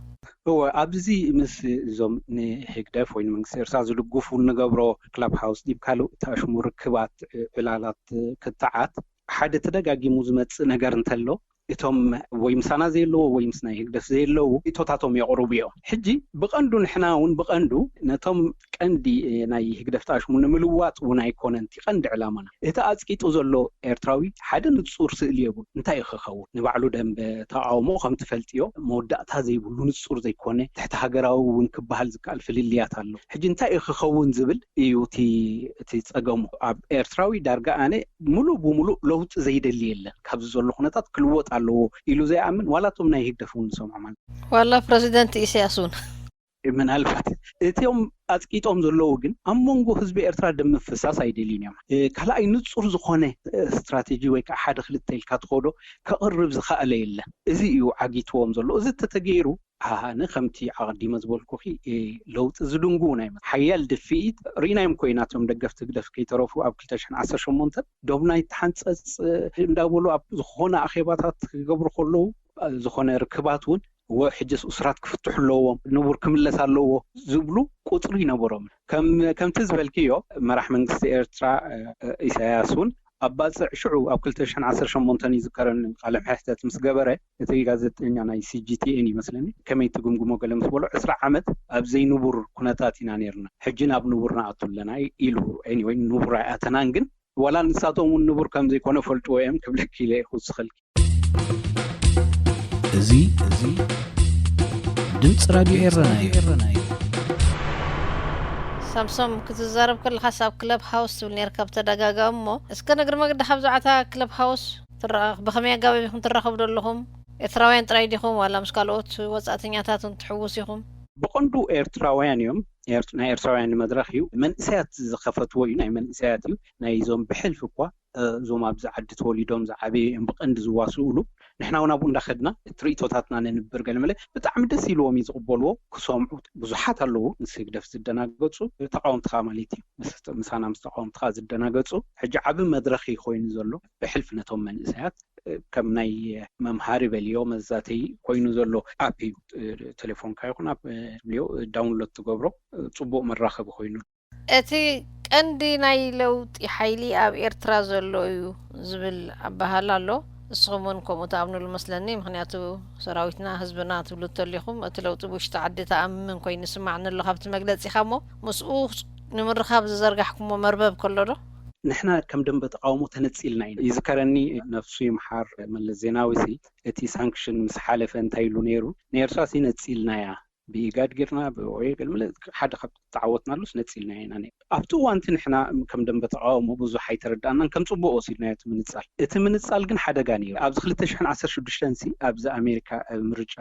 እወ ኣብዚ ምስ እዞም ንህግደፍ ወይ ንመንግስቲ ኤርትራ ዝድግፉ እንገብሮ ክላብ ሃውስ ዲብ ካልእ ተኣሽሙ ርክባት ዕላላት ክትዓት ሓደ ተደጋጊሙ ዝመፅእ ነገር እንተሎ እቶም ወይ ምሳና ዘየለዎ ወይ ምስ ናይ ህግደፍ ዘየለዉ እቶታቶም የቕርቡ እዮም። ሕጂ ብቐንዱ ንሕና እውን ብቐንዱ ነቶም ቀንዲ ናይ ህግደፍ ተኣሽሙ ንምልዋጥ እውን ኣይኮነን እቲ ቀንዲ ዕላማና። እቲ ኣፅቂጡ ዘሎ ኤርትራዊ ሓደ ንፁር ስእሊ የብሉ። እንታይ እዩ ክኸውን? ንባዕሉ ደንበ ተቃውሞ ከም ትፈልጥዮ መወዳእታ ዘይብሉ ንፁር ዘይኮነ ትሕቲ ሃገራዊ እውን ክበሃል ዝከኣል ፍልልያት ኣሎ። ሕጂ እንታይ እዩ ክኸውን ዝብል እዩ እቲ እቲ ጸገሙ። ኣብ ኤርትራዊ ዳርጋ ኣነ ሙሉእ ብሙሉእ ለውጢ ዘይደሊ የለን። ካብዚ ዘሎ ኩነታት ክልወጥ ኣለዎ ኢሉ ዘይኣምን ዋላ እቶም ናይ ህግደፍ እውን ንሰምዖም ኣለና። ዋላ ፕረዚደንት ኢሳያስ እውን ምናልባት እቲኦም ኣጽቂጦም ዘለዉ ግን ኣብ መንጎ ህዝቢ ኤርትራ ደም ምፍሳስ ኣይደልዩን እዮም። ካልኣይ ንጹር ዝኾነ ስትራቴጂ ወይ ከዓ ሓደ ክልተ ኢልካ ትኸዶ ከቕርብ ዝኸኣለ የለን። እዚ እዩ ዓጊትዎም ዘሎ። እዚ ተተገይሩ ኣነ ከምቲ ኣቐዲመ ዝበልኩኺ ለውጢ ዝድንጉ ናይ ሓያል ድፍኢት ርኢናዮም ኮይና እቶም ደገፍቲ ህግደፍ ከይተረፉ ኣብ ክልተ ሽሕን ዓሰርተ ሸሞንተን ዶብ ናይ ተሓንፀፅ እንዳበሉ ኣብ ዝኾነ ኣኼባታት ክገብሩ ከለዉ ዝኾነ ርክባት እውን፣ እወ፣ ሕጅስ እሱራት ክፍትሑ ኣለዎም፣ ንቡር ክምለስ ኣለዎ ዝብሉ ቁጽሪ ይነበሮም። ከም-፣ ከምቲ ዝበልክዮ፣ መራሕ መንግስቲ ኤርትራ፣ እ፣ እ፣ ኢሳያስ እውን ኣብ ባጽዕ ሽዑ ኣብ ክልተ ሽሕን ዓሰርተ ሸሞንተን ይዝከረኒ ቃለ መሕተት ምስ ገበረ፣ እቲ ጋዜጠኛ ናይ ሲ ጂ ቲ ኤን ይመስለኒ፣ ከመይ ትግምግሞ ገለ ምስ በሎ፣ ዕስራ ዓመት ኣብ ዘይንቡር ኩነታት ኢና ነይርና፣ ሕጂ ናብ ንቡር ንኣቱ ኣለና ኢሉ። ኤኒወይ፣ ንቡር ኣይኣተናን፣ ግን ዋላ ንሳቶም እውን ንቡር ከም ዘይኮነ ፈልጥዎ እዮም ክብለኪ ኢለ ክውስኸልኪ። እዚ፣ እዚ ድምፂ ራድዮ ኤረና እዩ። ሳምሶም፣ ክትዛረብ ከለኻስ ኣብ ክለብ ሃውስ ትብል ነርካ ብተደጋጋሚ። እሞ እስከ ንእግሪ መገዲ ካብ ዛዕታ ክለብ ሃውስ ትራ-፣ ብኸመይ ኣጋባብ ኢኹም ትራኸቡ ዘለኹም? ኤርትራውያን ጥራይ ዲኹም ዋላ ምስ ካልኦት ወጻእተኛታት እውን ትሕውስ ኢኹም? ብቐንዱ ኤርትራውያን እዮም። ኤርት-፣ ናይ ኤርትራውያን መድረኽ እዩ። መንእሰያት ዝኸፈትዎ እዩ፣ ናይ መንእሰያት እዩ። ናይዞም ብሕልፊ እኳ፣ እ፣ እዞም ኣብዚ ዓዲ ተወሊዶም ዝዓበዩ እዮም ብቐንዲ ዝዋስኡሉ። ንሕና እውን ኣብኡ እንዳኸድና እቲ ርእይቶታትና ነንብር፣ ገለመለ ብጣዕሚ ደስ ኢልዎም እዩ ዝቕበልዎ፣ ክሰምዑ። ብዙሓት ኣለዉ ምስ ህግደፍ ዝደናገጹ፣ ተቃወምትኻ ማለት እዩ፣ ምስ-፣ ምሳና ምስ ተቃወምትኻ ዝደናገጹ። ሕጂ ዓቢ መድረኽ እዩ ኮይኑ ዘሎ፣ ብሕልፊ ነቶም መንእሰያት፣ እ፣ ከም ናይ መምሃሪ በልዮ መዛተይ ኮይኑ ዘሎ ኣፕ እዩ። እ፣ ቴሌፎንካ ይኹን ኣብ፣ እ፣ ትብልዮ፣ እ፣ ዳውንሎድ ትገብሮ፣ እ፣ ጽቡቕ መራኸቢ ኮይኑ። እቲ ቀንዲ ናይ ለውጢ ሓይሊ ኣብ ኤርትራ ዘሎ እዩ ዝብል ኣበሃህላ ኣሎ። እስኹም እውን ከምኡ ትኣምኑሉ መስለኒ፣ ምኽንያቱ ሰራዊትና ህዝብና ትብሉ እንተሊኹም፣ እቲ ለውጢ ብውሽጢ ዓዲ ተኣምን ኮይኑ ይስማዕኒ ኣሎ ካብቲ መግለጺኻ። እሞ ምስኡ ንምርኻብ ዝዘርጋሕኩሞ መርበብ ከሎ ዶ? ንሕና ከም ደንበ ተቃውሞ ተነጺልና ኢና። ይዝከረኒ፣ ነፍሱ ይምሓር፣ መለስ ዜናዊ ሲ፣ እቲ ሳንክሽን ምስ ሓለፈ እንታይ ኢሉ ነይሩ? ንኤርትራ ሲ ነጺልና እያ፣ ብኢጋድ ጌርና፣ ብኦኤ ገለ መለ፣ ሓደ ካብ ተዓወትናሉስ ነጺልና ኢና። ነ-፣ ኣብቲ እዋንቲ ንሕና ከም ደንበ ተቃውሞ ብዙሕ ኣይተረዳእናን፣ ከም ጽቡቕ ወሲድናዮ እቲ ምንጻል። እቲ ምንጻል ግን ሓደጋ ነይሩ። ኣብዚ ክልተ ሽሕን ዓሰርተ ሽዱሽተን ሲ ኣብዚ ኣሜሪካ፣ እ፣ ምርጫ፣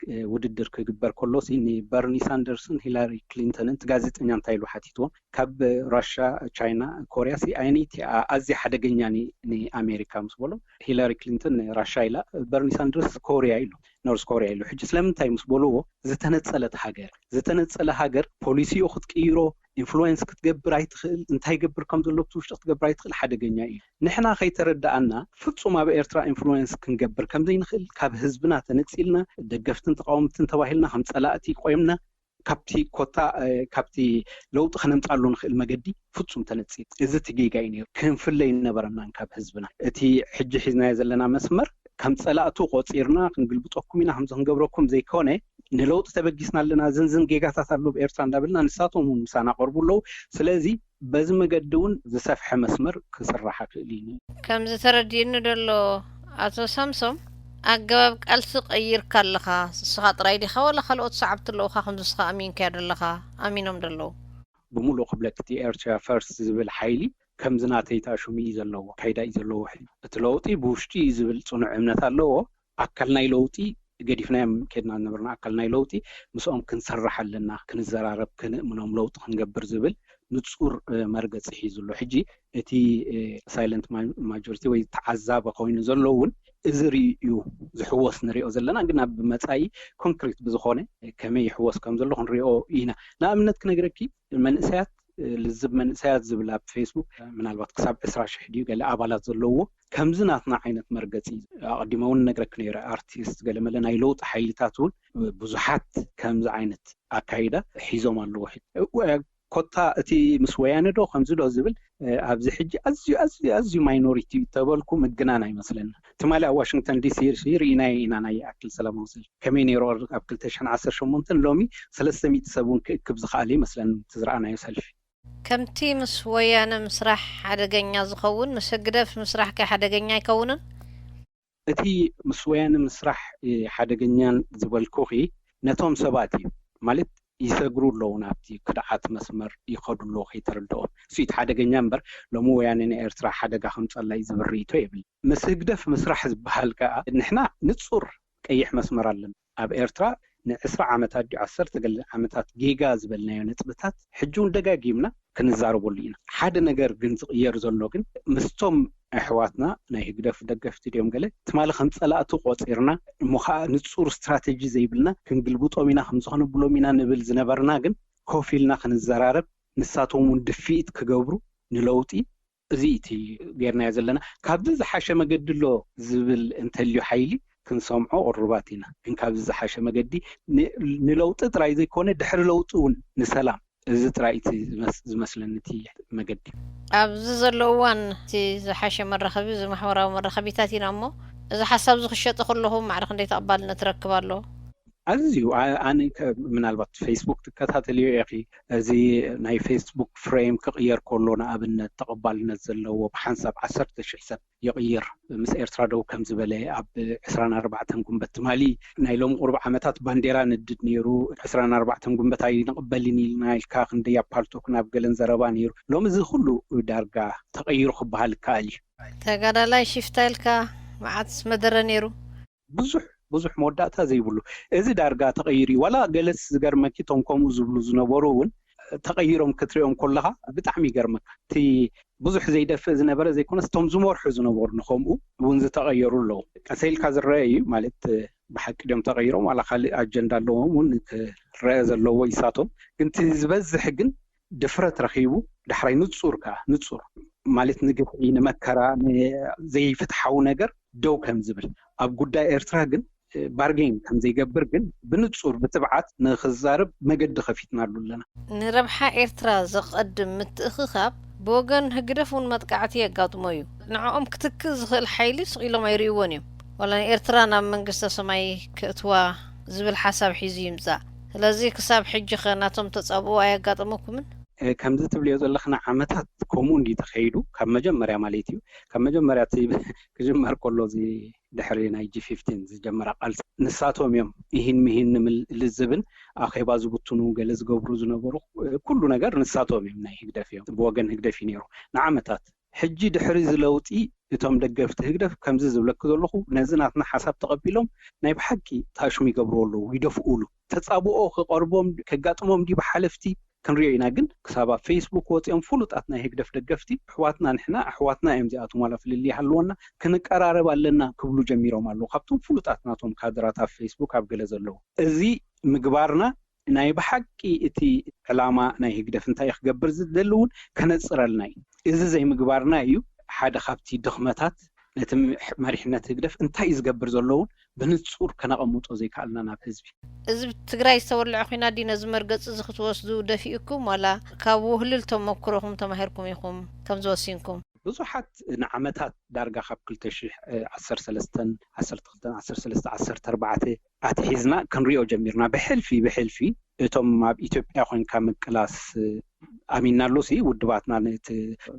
እ፣ ውድድር ክግበር ከሎ ሲ ንበርኒ ሳንደርስን ሂላሪ ክሊንተንን እቲ ጋዜጠኛ እንታይ ኢሉ ሓቲትዎም? ካብ ራሻ፣ ቻይና፣ ኮርያ ሲ ኣየነይቲ እያ ኣዝያ ሓደገኛ ን-፣ ንኣሜሪካ ምስ በሎ፣ ሂላሪ ክሊንተን ንራሻ ኢላ፣ በርኒ ሳንደርስ ኮርያ ኢሉ፣ ኖርዝ ኮርያ ኢሉ። ሕጂ ስለምንታይ ምስ በልዎ፣ ዝተነጸለት ሃገር፣ ዝተነጸለ ሃገር ፖሊሲኡ ክትቅይሮ፣ ኢንፍሉዌንስ ክትገብር ኣይትኽእል፣ እንታይ ገብር ከም ዘሎ ብቲ ውሽጢ ክትገብር ኣይትኽእል፣ ሓደገኛ እዩ። ንሕና ከይተረዳኣና ፍጹም ኣብ ኤርትራ ኢንፍሉዌንስ ክንገብር ከም ዘይንኽእል፣ ካብ ህዝብና ተነጺልና፣ ደገፍትን ተቃወምትን ተባሂልና ከም ጸላእቲ ቆይምና፣ ካብቲ ኮታ፣ እ፣ ካብቲ ለውጢ ከነምጻሉ ንኽእል መገዲ ፍጹም ተነጺል። እዚ እቲ ጌጋ እዩ ነይሩ። ክንፍለ ይነበረናን ካብ ህዝብና። እቲ ሕጂ ሒዝናዮ ዘለና መስመር ከም ጸላእቱ ቆጺርና ክንግልብጠኩም ኢና፣ ከምዚ ክንገብረኩም ዘይኮነ፣ ንለውጢ ተበጊስና ኣለና፣ ዝንዝን ጌጋታት ኣሎ ኣብ ኤርትራ እንዳበልና ንሳቶም እውን ምሳና ቀርቡ ኣለዉ። ስለዚ በዚ መገዲ እውን ዝሰፍሐ መስመር ክስራሕ ክእል እዩ። ከምዚ ተረዲእኒ ደሎ ኣቶ ሳምሶም፣ ኣገባብ ቃልሲ ቀይርካ ኣለኻ። ንስኻ ጥራይ ዲኻ ዋላ ካልኦት ሰዓብቲ ኣለዉኻ ከምዚ ንስኻ ኣሚንካዮ ደለኻ ኣሚኖም ደለዉ? ብምሉእ ክብለኪ እቲ ኤርትራ ፈርስት ዝብል ሓይሊ ከምዚ ናተይ ተኣሽሙ እዩ ዘለዎ፣ ካይዳ እዩ ዘለዎ። ሕጂ እቲ ለውጢ ብውሽጢ እዩ ዝብል ጽኑዕ እምነት ኣለዎ። ኣካል ናይ ለውጢ ገዲፍናዮም ከድና ዝነበርና ኣካል ናይ ለውጢ ምስኦም ክንሰርሕ ኣለና፣ ክንዘራረብ፣ ክንእምኖም፣ ለውጢ ክንገብር ዝብል ንጹር፣ እ፣ መርገጺ ሒዙ ኣሎ። ሕጂ እቲ፣ እ፣ ሳይለንት ማ-፣ ማጆሪቲ ወይ ተዓዛቢ ኮይኑ ዘሎ እውን እዚ ርእዩ እዩ ዝሕወስ ንሪኦ ዘለና፣ ግን ኣብ መጻኢ ኮንክሪት ብዝኾነ ከመይ ይሕወስ ከም ዘሎ ክንሪኦ ኢና። ንኣብነት ክነግረኪ፣ መንእሰያት፣ እ፣ ልዝብ መንእሰያት ዝብል ኣብ ፌስቡክ ምናልባት ክሳብ ዕስራ ሽሕ ድዩ ገለ ኣባላት ዘለዎ፣ ከምዚ ናትና ዓይነት መርገጺ፣ ኣቐዲመ እውን ነግረኪ ነይረ፣ ኣርቲስት ገለመለ ናይ ለውጢ ሓይልታት እውን ብዙሓት ከምዚ ዓይነት ኣካይዳ ሒዞም ኣለዉ። ኮታ እቲ ምስ ወያነ ዶ ከምዚ ዶ ዝብል፣ እ፣ ኣብዚ ሕጂ ኣዝዩ፣ ኣዝዩ፣ ኣዝዩ ማይኖሪቲ እዩ ተበልኩ ምግናን ኣይመስለና። ትማሊ ኣብ ዋሽንግተን ዲ ሲ ርኢናዮ ኢና፣ ናይ ይኣክል ሰላማዊ ሰልፊ ከመይ ነይሩ ኣብ ክልተ ሽሕን ዓሰርተ ሸሞንተን፣ ሎሚ ሰለስተ ሚእቲ ሰብ እውን ክእክብ ዝኸኣለ ይመስለኒ እቲ ዝረኣናዮ ሰልፊ። ከምቲ ምስ ወያነ ምስራሕ ሓደገኛ ዝኸውን፣ ምስ ህግደፍ ምስራሕ ከ ሓደገኛ ኣይከውንን? እቲ ምስ ወያነ ምስራሕ፣ እ፣ ሓደገኛን ዝበልኩኺ ነቶም ሰባት እዩ። ማለት ይሰግሩ ኣለዉ፣ ናብቲ ክድዓት መስመር ይኸዱ ኣለዉ ከይተረድኦም። እሱ እቲ ሓደገኛ እምበር፣ ሎሚ ወያነ ንኤርትራ ሓደጋ ከምጸላ እዩ ዝብል ርእይቶ የብለይን። ምስ ህግደፍ ምስራሕ ዝበሃል ከኣ ንሕና ንጹር ቀይሕ መስመር ኣለና። ኣብ ኤርትራ ንዕስራ ዓመታት ድዩ ዓሰርተ ገለ ዓመታት ጌጋ ዝበልናዮ ነጥብታት ሕጂ እውን ደጋጊምና ክንዛረበሉ ኢና። ሓደ ነገር ግን ዝቕየር ዘሎ ግን ምስቶም ኣሕዋትና ናይ ህግደፍ ደገፍቲ ድዮም ገለ ትማሊ ከም ጸላእቲ ቆጺርና እሞ ኸኣ ንጹር ስትራተጂ ዘይብልና ክንግልብጦም ኢና፣ ከምዚ ከነብሎም ኢና ንብል ዝነበርና ግን ኮፍ ኢልና ክንዘራረብ ንሳቶም እውን ድፍኢት ክገብሩ ንለውጢ እዚ እቲ ጌርናዮ ዘለና። ካብዚ ዝሓሸ መገዲ ኣሎ ዝብል እንተልዩ ሓይሊ ክንሰምዖ ቅሩባት ኢና። ግን ካብዚ ዝሓሸ መገዲ ን-፣ ንለውጢ ጥራይ ዘይኮነ ድሕሪ ለውጢ እውን ንሰላም፣ እዚ ጥራይ እቲ ዝመስ-፣ ዝመስለኒ እቲ መገዲ። ኣብዚ ዘሎ እዋን እቲ ዝሓሸ መራኸቢ እዚ ማሕበራዊ መራኸቢታት ኢና እሞ፣ እዚ ሓሳብ እዚ ክሸጦ ከለኹ ማዕረ ክንደይ ተቐባልነት ትረክብ ኣሎ? ኣዝዩ ኣ-፣ ኣነ ከ-፣ ምናልባት ፌስቡክ ትከታተልዮ ኢኺ። እዚ ናይ ፌስቡክ ፍሬም ክቕየር ከሎ ንኣብነት ተቐባልነት ዘለዎ ብሓንሳብ ዓሰርተ ሽሕ ሰብ ይቕይር። ምስ ኤርትራ ደው ከም ዝበለ፣ ኣብ ዕስራን ኣርባዕተን ጉንበት ትማሊ ናይ ሎሚ ቁሩብ ዓመታት ባንዴራ ንድድ ነይሩ። ዕስራን ኣርባዕተን ጉንበት ኣይንቕበልን ኢልና ኢልካ ክንደይ ኣብ ፓልቶክ ናብ ገለን ዘረባ ነይሩ። ሎሚ እዚ ኩሉ ዳርጋ ተቐይሩ ክበሃል ይከኣል እዩ። ተጋዳላይ ሽፍታ ኢልካ መዓት መደረ ነይሩ። ብዙሕ ብዙሕ መወዳእታ ዘይብሉ፣ እዚ ዳርጋ ተቐይሩ እዩ። ዋላ ገለስ ዝገርመኪ፣ እቶም ከምኡ ዝብሉ ዝነበሩ እውን ተቐይሮም ክትሪኦም ከለኻ ብጣዕሚ ይገርመካ። እቲ ብዙሕ ዘይደፍእ ዝነበረ ዘይኮነስ፣ እቶም ዝመርሑ ዝነበሩ ንኸምኡ እውን ዝተቐየሩ ኣለዉ። ቀሰ ኢልካ ዝረአ እዩ ማለት፣ ብሓቂ ድዮም ተቐይሮም ዋላ ካልእ ኣጀንዳ ኣለዎም እውን ክረአ ዘለዎ ይሳቶም። ግን እቲ ዝበዝሕ ግን ድፍረት ረኺቡ፣ ዳሕራይ ንጹር ከኣ፣ ንጹር ማለት ንግፍዒ፣ ንመከራ፣ ንዘይፍትሓዊ ነገር ደው ከም ዝብል፣ ኣብ ጉዳይ ኤርትራ ግን ባርጌን ከም ዘይገብር ግን ብንጹር ብትብዓት ንኽዛረብ መገዲ ከፊትናሉ ኣለና። ንረብሓ ኤርትራ ዘቐድም ምትእኽኻብ ብወገን ህግደፍ እውን መጥቃዕቲ የጋጥሞ እዩ። ንዕኦም ክትክእ ዝኽእል ሓይሊ ስቕ ኢሎም ኣይርእይዎን እዮም። ዋላ ንኤርትራ ናብ መንግስተ ሰማይ ክእትዋ ዝብል ሓሳብ ሒዙ ይምጻእ። ስለዚ ክሳብ ሕጂ ኸ ናቶም ተጻብኦ ኣየጋጠመኩምን? እ፣ ከምዚ ትብልዮ ዘለኽና ዓመታት ከምኡ እንዲ ተኸይዱ፣ ካብ መጀመርያ ማለት እዩ። ካብ መጀመርያ እቲ ክጅመር ከሎ፣ እዚ ድሕሪ ናይ ጂ ፊፍቲን ዝጀመራ ቃልሲ፣ ንሳቶም እዮም እሂን ምሂን ንምል-፣ ልዝብን ኣኼባ ዝብትኑ ገለ ዝገብሩ ዝነበሩ፣ እ፣ ኩሉ ነገር ንሳቶም እዮም፣ ናይ ህግደፍ እዮም፣ ብወገን ህግደፍ እዩ ነይሩ ንዓመታት። ሕጂ ድሕሪ እዚ ለውጢ እቶም ደገፍቲ ህግደፍ ከምዚ ዝብለኪ ዘለኹ ነዚ ናትና ሓሳብ ተቐቢሎም ናይ ብሓቂ ታሽሙ ይገብርዎ ኣለዉ፣ ይደፍኡሉ። ተጻብኦ ክቐርቦም፣ ከጋጥሞም ድዩ ብሓለፍቲ ክንሪኦ ኢና። ግን ክሳብ ኣብ ፌስቡክ ወጺኦም ፍሉጣት ናይ ህግደፍ ደገፍቲ ኣሕዋትና ንሕና፣ ኣሕዋትና እዮም እዚኣቶም፣ ዋላ ፍልልይ ይሃልወና፣ ክንቀራረብ ኣለና ክብሉ ጀሚሮም ኣለዉ። ካብቶም ፍሉጣት ናቶም ካድራት ኣብ ፌስቡክ ኣብ ገለ ዘለዉ። እዚ ምግባርና ናይ ብሓቂ እቲ ዕላማ ናይ ህግደፍ እንታይ እዩ ክገብር ዝደሊ እውን ከነጽረልና እዩ። እዚ ዘይምግባርና እዩ ሓደ ካብቲ ድኽመታት ነቲ ም-፣ መሪሕነት ህግደፍ እንታይ እዩ ዝገብር ዘሎ እውን ብንጹር ከነቐምጦ ዘይከኣልና ናብ ህዝቢ። እዚ ብ-፣ ትግራይ ዝተወልዐ ኲናት ድዩ ነዚ መርገጺ እዚ ክትወስዱ ደፊኡኩም፣ ዋላ ካብ ውህልል ተመኩሮኹም ተማሂርኩም ኢኹም ከምዚ ወሲንኩም? ብዙሓት ንዓመታት ዳርጋ ካብ ክልተ ሽሕ ዓሰርተ ሰለስተን፣ ዓሰርተ ክልተን፣ ዓሰርተ ሰለስተ፣ ዓሰርተ ኣርባዕተ ኣትሒዝና ክንሪኦ ጀሚርና። ብሕልፊ ብሕልፊ እቶም ኣብ ኢትዮጵያ ኮይንካ ምቅላስ ኣሚንናሉ ሲ ውድባትና፣ ነቲ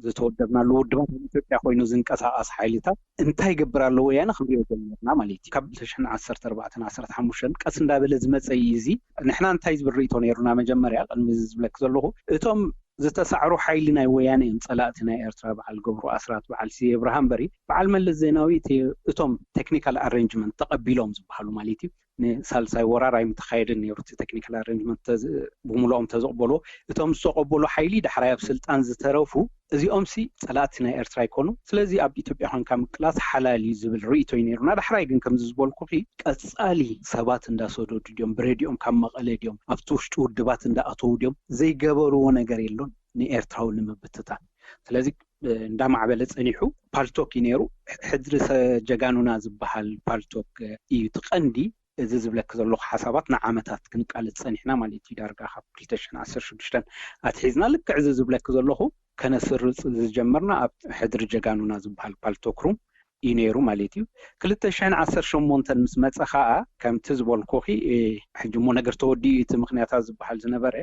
ዝተወደብናሉ ውድባት ኣብ ኢትዮጵያ ኮይኑ ዝንቀሳቐስ ሓይልታት እንታይ ይገብር ኣሎ ወያነ ክንሪኦ ጀሚርና ማለት እዩ። ካብ ክልተ ሽሕን ዓሰርተ ኣርባዕተን ዓሰርተ ሓሙሽተን ቀስ እንዳበለ ዝመጸ እዩ። እዚ ንሕና እንታይ ዝብል ርእይቶ ነይሩና መጀመርያ፣ ቅድሚ እዚ ዝብለኪ ዘለኹ፣ እቶም ዝተሳዕሩ ሓይሊ ናይ ወያነ እዮም ጸላእቲ ናይ ኤርትራ፣ በዓል ገብሩ ኣስራት፣ በዓል ስየ ብርሃ እምበሪ፣ በዓል መለስ ዜናዊ እቲ፣ እቶም ቴክኒካል ኣሬንጅመንት ተቐቢሎም ዝበሃሉ ማለት እዩ። ንሳልሳይ ወራር ኣይምተኻየደን ነይሩ፣ እቲ ቴክኒካል ኣሬንጅመንት ተዝ-፣ ብምልኦም ተዘቕበሎ። እቶም ዝተቐበሉ ሓይሊ ዳሕራይ ኣብ ስልጣን ዝተረፉ፣ እዚኦም ሲ ጸላእቲ ናይ ኤርትራ ኣይኮኑ። ስለዚ ኣብ ኢትዮጵያ ኮንካ ምቅላስ ሓላል እዩ ዝብል ርእይቶ እዩ ነይሩና። ዳሕራይ ግን ከምዚ ዝበልኩኺ ቀጻሊ ሰባት እንዳሰደዱ ድዮም፣ ብሬድዮም ካብ መቐለ ድዮም፣ ኣብቲ ውሽጢ ውድባት እንዳኣተዉ ድዮም፣ ዘይገበርዎ ነገር የሎን ንኤርትራዊ ንምብትታን። ስለዚ እንዳማዕበለ ጸኒሑ ፓልቶክ እዩ ነይሩ። ሕድሪ ሰ-፣ ጀጋኑና ዝበሃል ፓልቶክ እዩ እቲ ቀንዲ። እዚ ዝብለኪ ዘለኹ ሓሳባት ንዓመታት ክንቃለስ ጸኒሕና ማለት እዩ። ዳርጋ ካብ ክልተ ሽሕን ዓሰርተ ሽዱሽተን ኣትሒዝና፣ ልክዕ እዚ ዝብለኪ ዘለኹ ከነስርጽ ዝጀመርና ኣብ ሕድሪ ጀጋኑና ዝበሃል ፓልቶክ ሩም እዩ ነይሩ ማለት እዩ። ክልተ ሽሕን ዓሰርተ ሸሞንተን ምስ መጸ ኸኣ፣ ከምቲ ዝበልኩኺ፣ እ፣ ሕጂ እሞ ነገር ተወዲኡ እቲ ምኽንያታት ዝበሃል ዝነበረ፣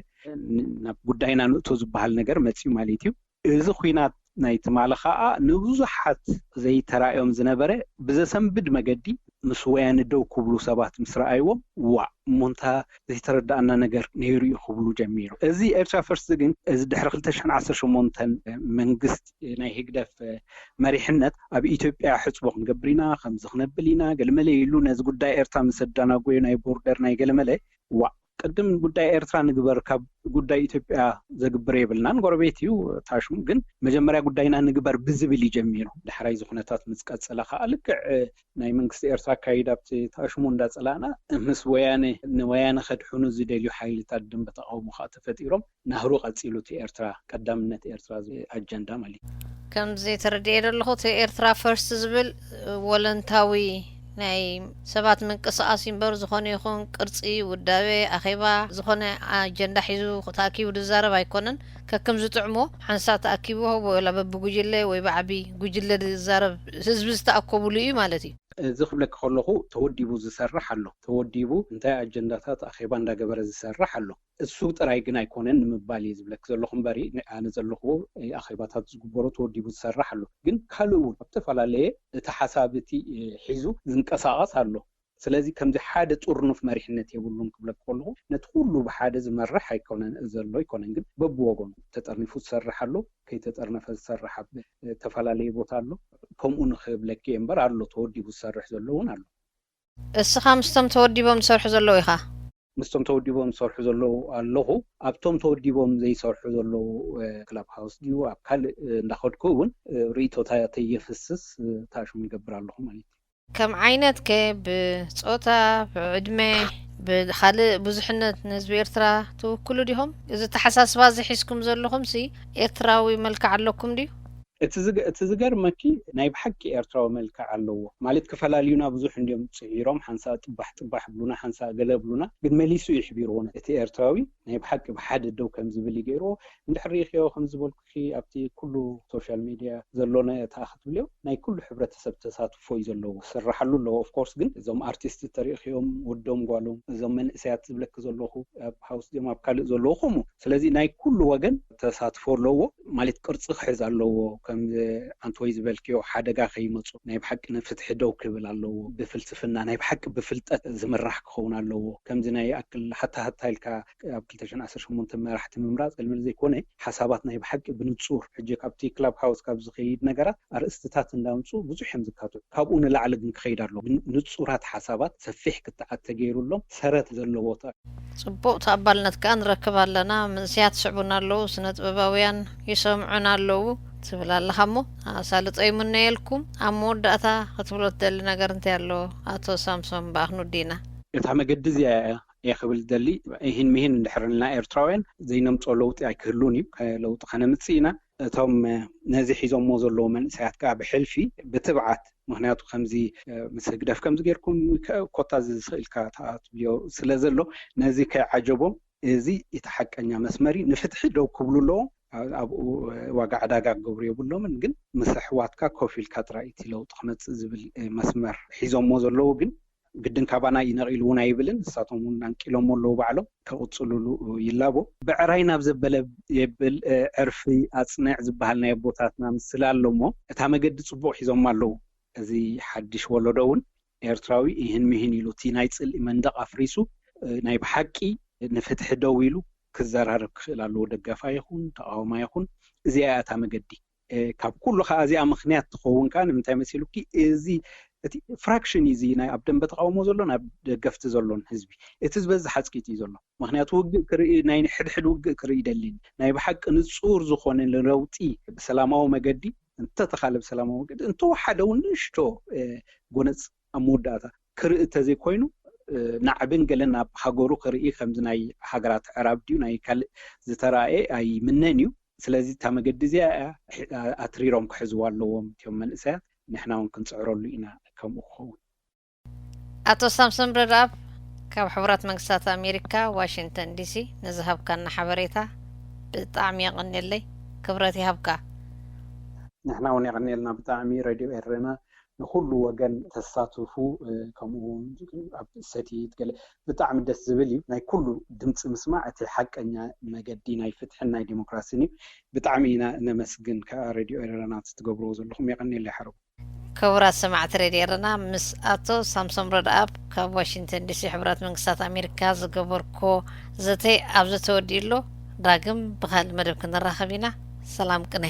ን-፣ ናብ ጉዳይና ንእቶ ዝበሃል ነገር መጺኡ ማለት እዩ። እዚ ኲናት ናይ ትማሊ ኸኣ ንብዙሓት ዘይተራእዮም ዝነበረ ብዘሰንብድ መገዲ ምስ ወያነ ደው ክብሉ ሰባት ምስ ረኣይዎም፣ ዋእ፣ እሞ እንታ ዘይተረዳኣና ነገር ነይሩ እዩ ክብሉ ጀሚሩ። እዚ ኤርትራ ፈርስት ግን፣ እዚ ድሕሪ ክልተ ሽሕን ዓሰርተ ሸሞንተን መንግስቲ ናይ ህግደፍ መሪሕነት፣ ኣብ ኢትዮጵያ ሕጽቦ ክንገብር ኢና፣ ከምዚ ክነብል ኢና፣ ገለመለ ኢሉ ነዚ ጉዳይ ኤርትራ ምስ ኣዳናጎዩ፣ ናይ ቦርደር ናይ ገለመለ፣ ዋእ፣ ቅድም ጉዳይ ኤርትራ ንግበር፣ ካብ ጉዳይ ኢትዮጵያ ዘግብር የብልናን፣ ጎረቤት እዩ ታሽሙ። ግን መጀመርያ ጉዳይና ንግበር ብዝብል እዩ ጀሚሩ። ዳሕራይ እዚ ኩነታት ምስ ቀጸለ ከኣ፣ ልክዕ ናይ መንግስቲ ኤርትራ ኣካይዳ ኣብቲ ታሽሙ እንዳጸላእና፣ ምስ ወያነ፣ ንወያነ ከድሕኑ ዝደልዩ ሓይልታት ደንበ ተቃውሞ ከኣ ተፈጢሮም፣ ናህሩ ቀጺሉ፣ እቲ ኤርትራ ቀዳምነት ኤርትራ ዝብል ኣጀንዳ ማለት እዩ። ከምዚ ተረዲኤ ዘለኹ፣ እቲ ኤርትራ ፈርስት ዝብል ወለንታዊ ናይ ሰባት ምንቅስቃስ እምበር፣ ዝኾነ ይኹን ቅርጺ፣ ውዳቤ፣ ኣኼባ፣ ዝኾነ ኣጀንዳ ሒዙ ተኣኪቡ ዝዛረብ ኣይኮነን። ከክም ዝጥዕሞ ሓንሳእ ተኣኪቡ ዋላ በብጉጅለ ወይ ብዓቢ ጉጅለ ዝዛረብ ህዝቢ ዝተኣከቡሉ እዩ ማለት እዩ። እዚ ክብለኪ ከለኹ ተወዲቡ ዝሰርሕ ኣሎ። ተወዲቡ እንታይ ኣጀንዳታት ኣኼባ እንዳገበረ ዝሰርሕ ኣሎ። እሱ ጥራይ ግን ኣይኮነን ንምባል እየ ዝብለኪ ዘለኹ እምበሪ፣ ን-፣ ኣነ ዘለኹዎ፣ እ፣ ኣኼባታት ዝግበሮ ተወዲቡ ዝሰርሕ ኣሎ። ግን ካልእ እውን ኣብ ዝተፈላለየ እቲ ሓሳብ እቲ፣ እ፣ ሒዙ ዝንቀሳቐስ ኣሎ። ስለዚ ከምዚ ሓደ ጥርኑፍ መሪሕነት የብሉን ክብለኪ ከለኹ፣ ነቲ ኩሉ ብሓደ ዝመርሕ ኣይኮነን ዘሎ ኣይኮነን፣ ግን በብወገኑ ተጠርኒፉ ዝሰርሕ ኣሎ፣ ከይተጠርነፈ ዝሰርሕ ኣብ፣ እ፣ ዝተፈላለየ ቦታ ኣሎ። ከምኡ ንኽብለኪ እየ እምበር ኣሎ፣ ተወዲቡ ዝሰርሕ ዘሎ እውን ኣሎ። እስኻ ምስቶም ተወዲቦም ዝሰርሑ ዘለዉ ኢኻ? ምስቶም ተወዲቦም ዝሰርሑ ዘለዉ ኣለኹ። ኣብቶም ተወዲቦም ዘይሰርሑ ዘለዉ፣ እ፣ ክለብ ሃውስ ድዩ ኣብ ካልእ፣ እ፣ እንዳኸድኩ እውን፣ እ፣ ርእይቶታተይ የፍስስ፣ እ፣ ተኣሽሙ ይገብር ኣለኹ ማለት እዩ። ከም ዓይነት ከ ብጾታ፣ ብዕድመ፣ ብኻልእ ብዙሕነት ንህዝቢ ኤርትራ ትውክሉ ዲኹም? እዚ ኣተሓሳስባ እዚ ሒዝኩም ዘለኹምሲ ኤርትራዊ መልክዕ ኣለኩም ድዩ? እቲ ዝገ-፣ እቲ ዝገርመኪ ናይ ብሓቂ ኤርትራዊ መልክዕ ኣለዎ። ማለት ክፈላልዩና ብዙሕ እንድዮም ጽዒሮም፣ ሓንሳእ ጥባሕ ጥባሕ ብሉና፣ ሓንሳእ ገለ ብሉና፣ ግን መሊሱ ይሕቢርዎ እቲ ኤርትራዊ ናይ ብሓቂ ብሓደ ደው ከም ዝብል ይገይርዎ። እንድሕር ርኢኽዮ ከም ዝበልኩኺ ኣብቲ ኩሉ ሶሻል ሚድያ ዘሎነ እታ ክትብልዮ ናይ ኩሉ ሕብረተሰብ ተሳትፎ እዩ ዘለዎ፣ ክስርሓሉ ኣለዎ። ኦፍ ኮርስ ግን እዞም ኣርቲስት ተሪእኽዮም ወዶም ጓሎም፣ እዞም መንእሰያት ዝብለኪ ዘለኹ ኣብ ሃውስ ድዮም ኣብ ካልእ ዘለዉ ከምኡ። ስለዚ ናይ ኩሉ ወገን ተሳትፎ ኣለዎ። ማለት ቅርጺ ክሕዝ ኣለዎ። ከም ኣንቲ ወይ ዝበልክዮ ሓደጋ ከይመጹ ናይ ብሓቂ ንፍትሒ ደው ክብል ኣለዎ። ብፍልስፍና ናይ ብሓቂ ብፍልጠት ዝምራሕ ክኸውን ኣለዎ። ከምዚ ናይ ኣክል ሃታ ሃታ ኢልካ ኣብ ክልተ ሽሕን ዓሰርተ ሸሞንተን መራሕቲ ምምራጽ ዕልምል ዘይኮነ፣ ሓሳባት ናይ ብሓቂ ብንጹር፣ ሕጂ ካብቲ ክላብ ሃውስ ካብ ዝኸይድ ነገራት ኣርእስትታት እንዳምጹ ብዙሕ እዮም ዝካትዑ። ካብኡ ንላዕሊ ግን ክኸይድ ኣለዎ። ብን-፣ ንጹራት ሓሳባት ሰፊሕ ክትዓት ተገይሩሎም ሰረት ዘለዎታ ጽቡቕ ተቐባልነት ከኣ ንረክብ ኣለና። መንእሰያት ይስዕቡና ኣለዉ፣ ስነ ጥበባውያን ይሰምዑና ኣለዉ ትብል ኣለኻ እሞ፣ ኣሳልጦ ይምነየልኩም። ኣብ መወዳእታ ክትብሎ ትደሊ ነገር እንታይ ኣሎ? ኣቶ ሳምሶን፣ ብኣኽኑ ዲና። እታ መገዲ እዚኣ እያ፣ እየ ክብል ደሊ። ይህን ምሂን እንድሕር ኢልና ኤርትራውያን ዘይነምጾ ለውጢ ኣይክህሉን እዩ። ከ-፣ ለውጢ ከነምጽእ ኢና። እቶም፣ እ፣ ነዚ ሒዞሞ ዘለዉ መንእሰያት ከኣ ብሕልፊ ብትብዓት፣ ምኽንያቱ ከምዚ፣ እ፣ ምስ ህግደፍ ከምዚ ጌርኩም ከ-፣ ኮታ እዚ ስእልካ ትብልዮ ስለ ዘሎ፣ ነዚ ከይዓጀቦም፣ እዚ እቲ ሓቀኛ መስመር እዩ፣ ንፍትሒ ደው ክብሉ ኣለዎም። ኣ-፣ ኣብኡ ዋጋ ዕዳጋ ክገብሩ የብሎምን፣ ግን ምስ ኣሕዋትካ ኮፍ ኢልካ ጥራይ እቲ ለውጢ ክመጽእ ዝብል፣ እ፣ መስመር ሒዞሞ ዘለዉ ግን ግድን ካባና እዩ ነቒሉ እውን ኣይብልን። ንሳቶም እውን ኣንቂሎሞ ኣለዉ ባዕሎም፣ ከቕጽሉሉ ይላቦ። ብዕራይ ናብ ዘበለ የብል፣ እ፣ ዕርፊ ኣጽንዕ ዝበሃል ናይ ኣቦታትና ምስላ ኣሎ እሞ፣ እታ መገዲ ጽቡቕ ሒዞማ ኣለዉ። እዚ ሓድሽ ወለዶ እውን ኤርትራዊ ይህን ምሂን ኢሉ እቲ ናይ ጽልኢ መንደቕ ኣፍሪሱ፣ እ፣ ናይ ብሓቂ ንፍትሒ ደው ኢሉ ክዘራረብ ክኽእል ኣለዎ። ደጋፋይ ይኹን ተቓዋማይ ይኹን፣ እዚኣ እያ እታ መገዲ። እ፣ ካብ ኩሉ ከኣ እዚኣ ምኽንያት ትኸውን ከኣ ንምንታይ መሲሉኪ? እዚ እቲ ፍራክሽን እዩ፣ እዚ ናይ ኣብ ደንበ ተቓውሞ ዘሎን ኣብ ደገፍቲ ዘሎን ህዝቢ። እቲ ዝበዝሕ ኣጽቂጡ እዩ ዘሎ። ምኽንያቱ ውግእ ክርኢ፣ ናይ ሕድሕድ ውግእ ክርኢ ይደልን። ናይ ብሓቂ ንጹር ዝኾነ ንለውጢ ብሰላማዊ መገዲ፣ እንተተኻለ ብሰላማዊ መገዲ፣ እንተወሓደ እውን ንእሽቶ፣ እ፣ ጎነጽ ኣብ መወዳእታ ክርኢ እንተዘይኮይኑ፣ እ፣ ናዕብን ገለን ኣብ ሃገሩ ክርኢ ከምዚ ናይ ሃገራት ኣዕራብ ድዩ ናይ ካልእ ዝተራእየ ኣይምነን እዩ። ስለዚ እታ መገዲ እዚኣ እያ ሕ-፣ ኣ-፣ ኣትሪሮም ክሕዝዋ ኣለዎም እቲኦም መንእሰያት። ንሕና እውን ክንጽዕረሉ ኢና ከምኡ ክኸውን። ኣቶ ሳምሶን ረድኣብ ካብ ሕቡራት መንግስታት ኣሜሪካ ዋሽንግተን ዲሲ ንዝሃብካና ሓበሬታ ብጣዕሚ የቐንየለይ። ክብረት ይሃብካ። ንሕና እውን የቐንየልና ብጣዕሚ ሬድዮ ኤረና ንኹሉ ወገን ተሳትፉ፣ እ፣ ከምኡ እውን ኣብ ሰትይት ገለ ብጣዕሚ ደስ ዝብል እዩ። ናይ ኩሉ ድምፂ ምስማዕ እቲ ሓቀኛ መገዲ ናይ ፍትሕን ናይ ዲሞክራሲን እዩ። ብጣዕሚ ኢና ነመስግን ከዓ ሬድዮ ኤረና እቲ ትገብርዎ ዘለኹም። የቐንየለይ ሓረጉ። ክቡራት ሰማዕቲ ሬድዮ ኤረና፣ ምስ ኣቶ ሳምሶም ረድኣብ ካብ ዋሽንግተን ዲሲ ሕቡራት መንግስታት ኣሜሪካ ዝገበርኮ ዘተ ኣብዚ ተወዲኡ ኣሎ። ዳግም ብኻልእ መደብ ክንራኸብ ኢና። ሰላም ቅነ።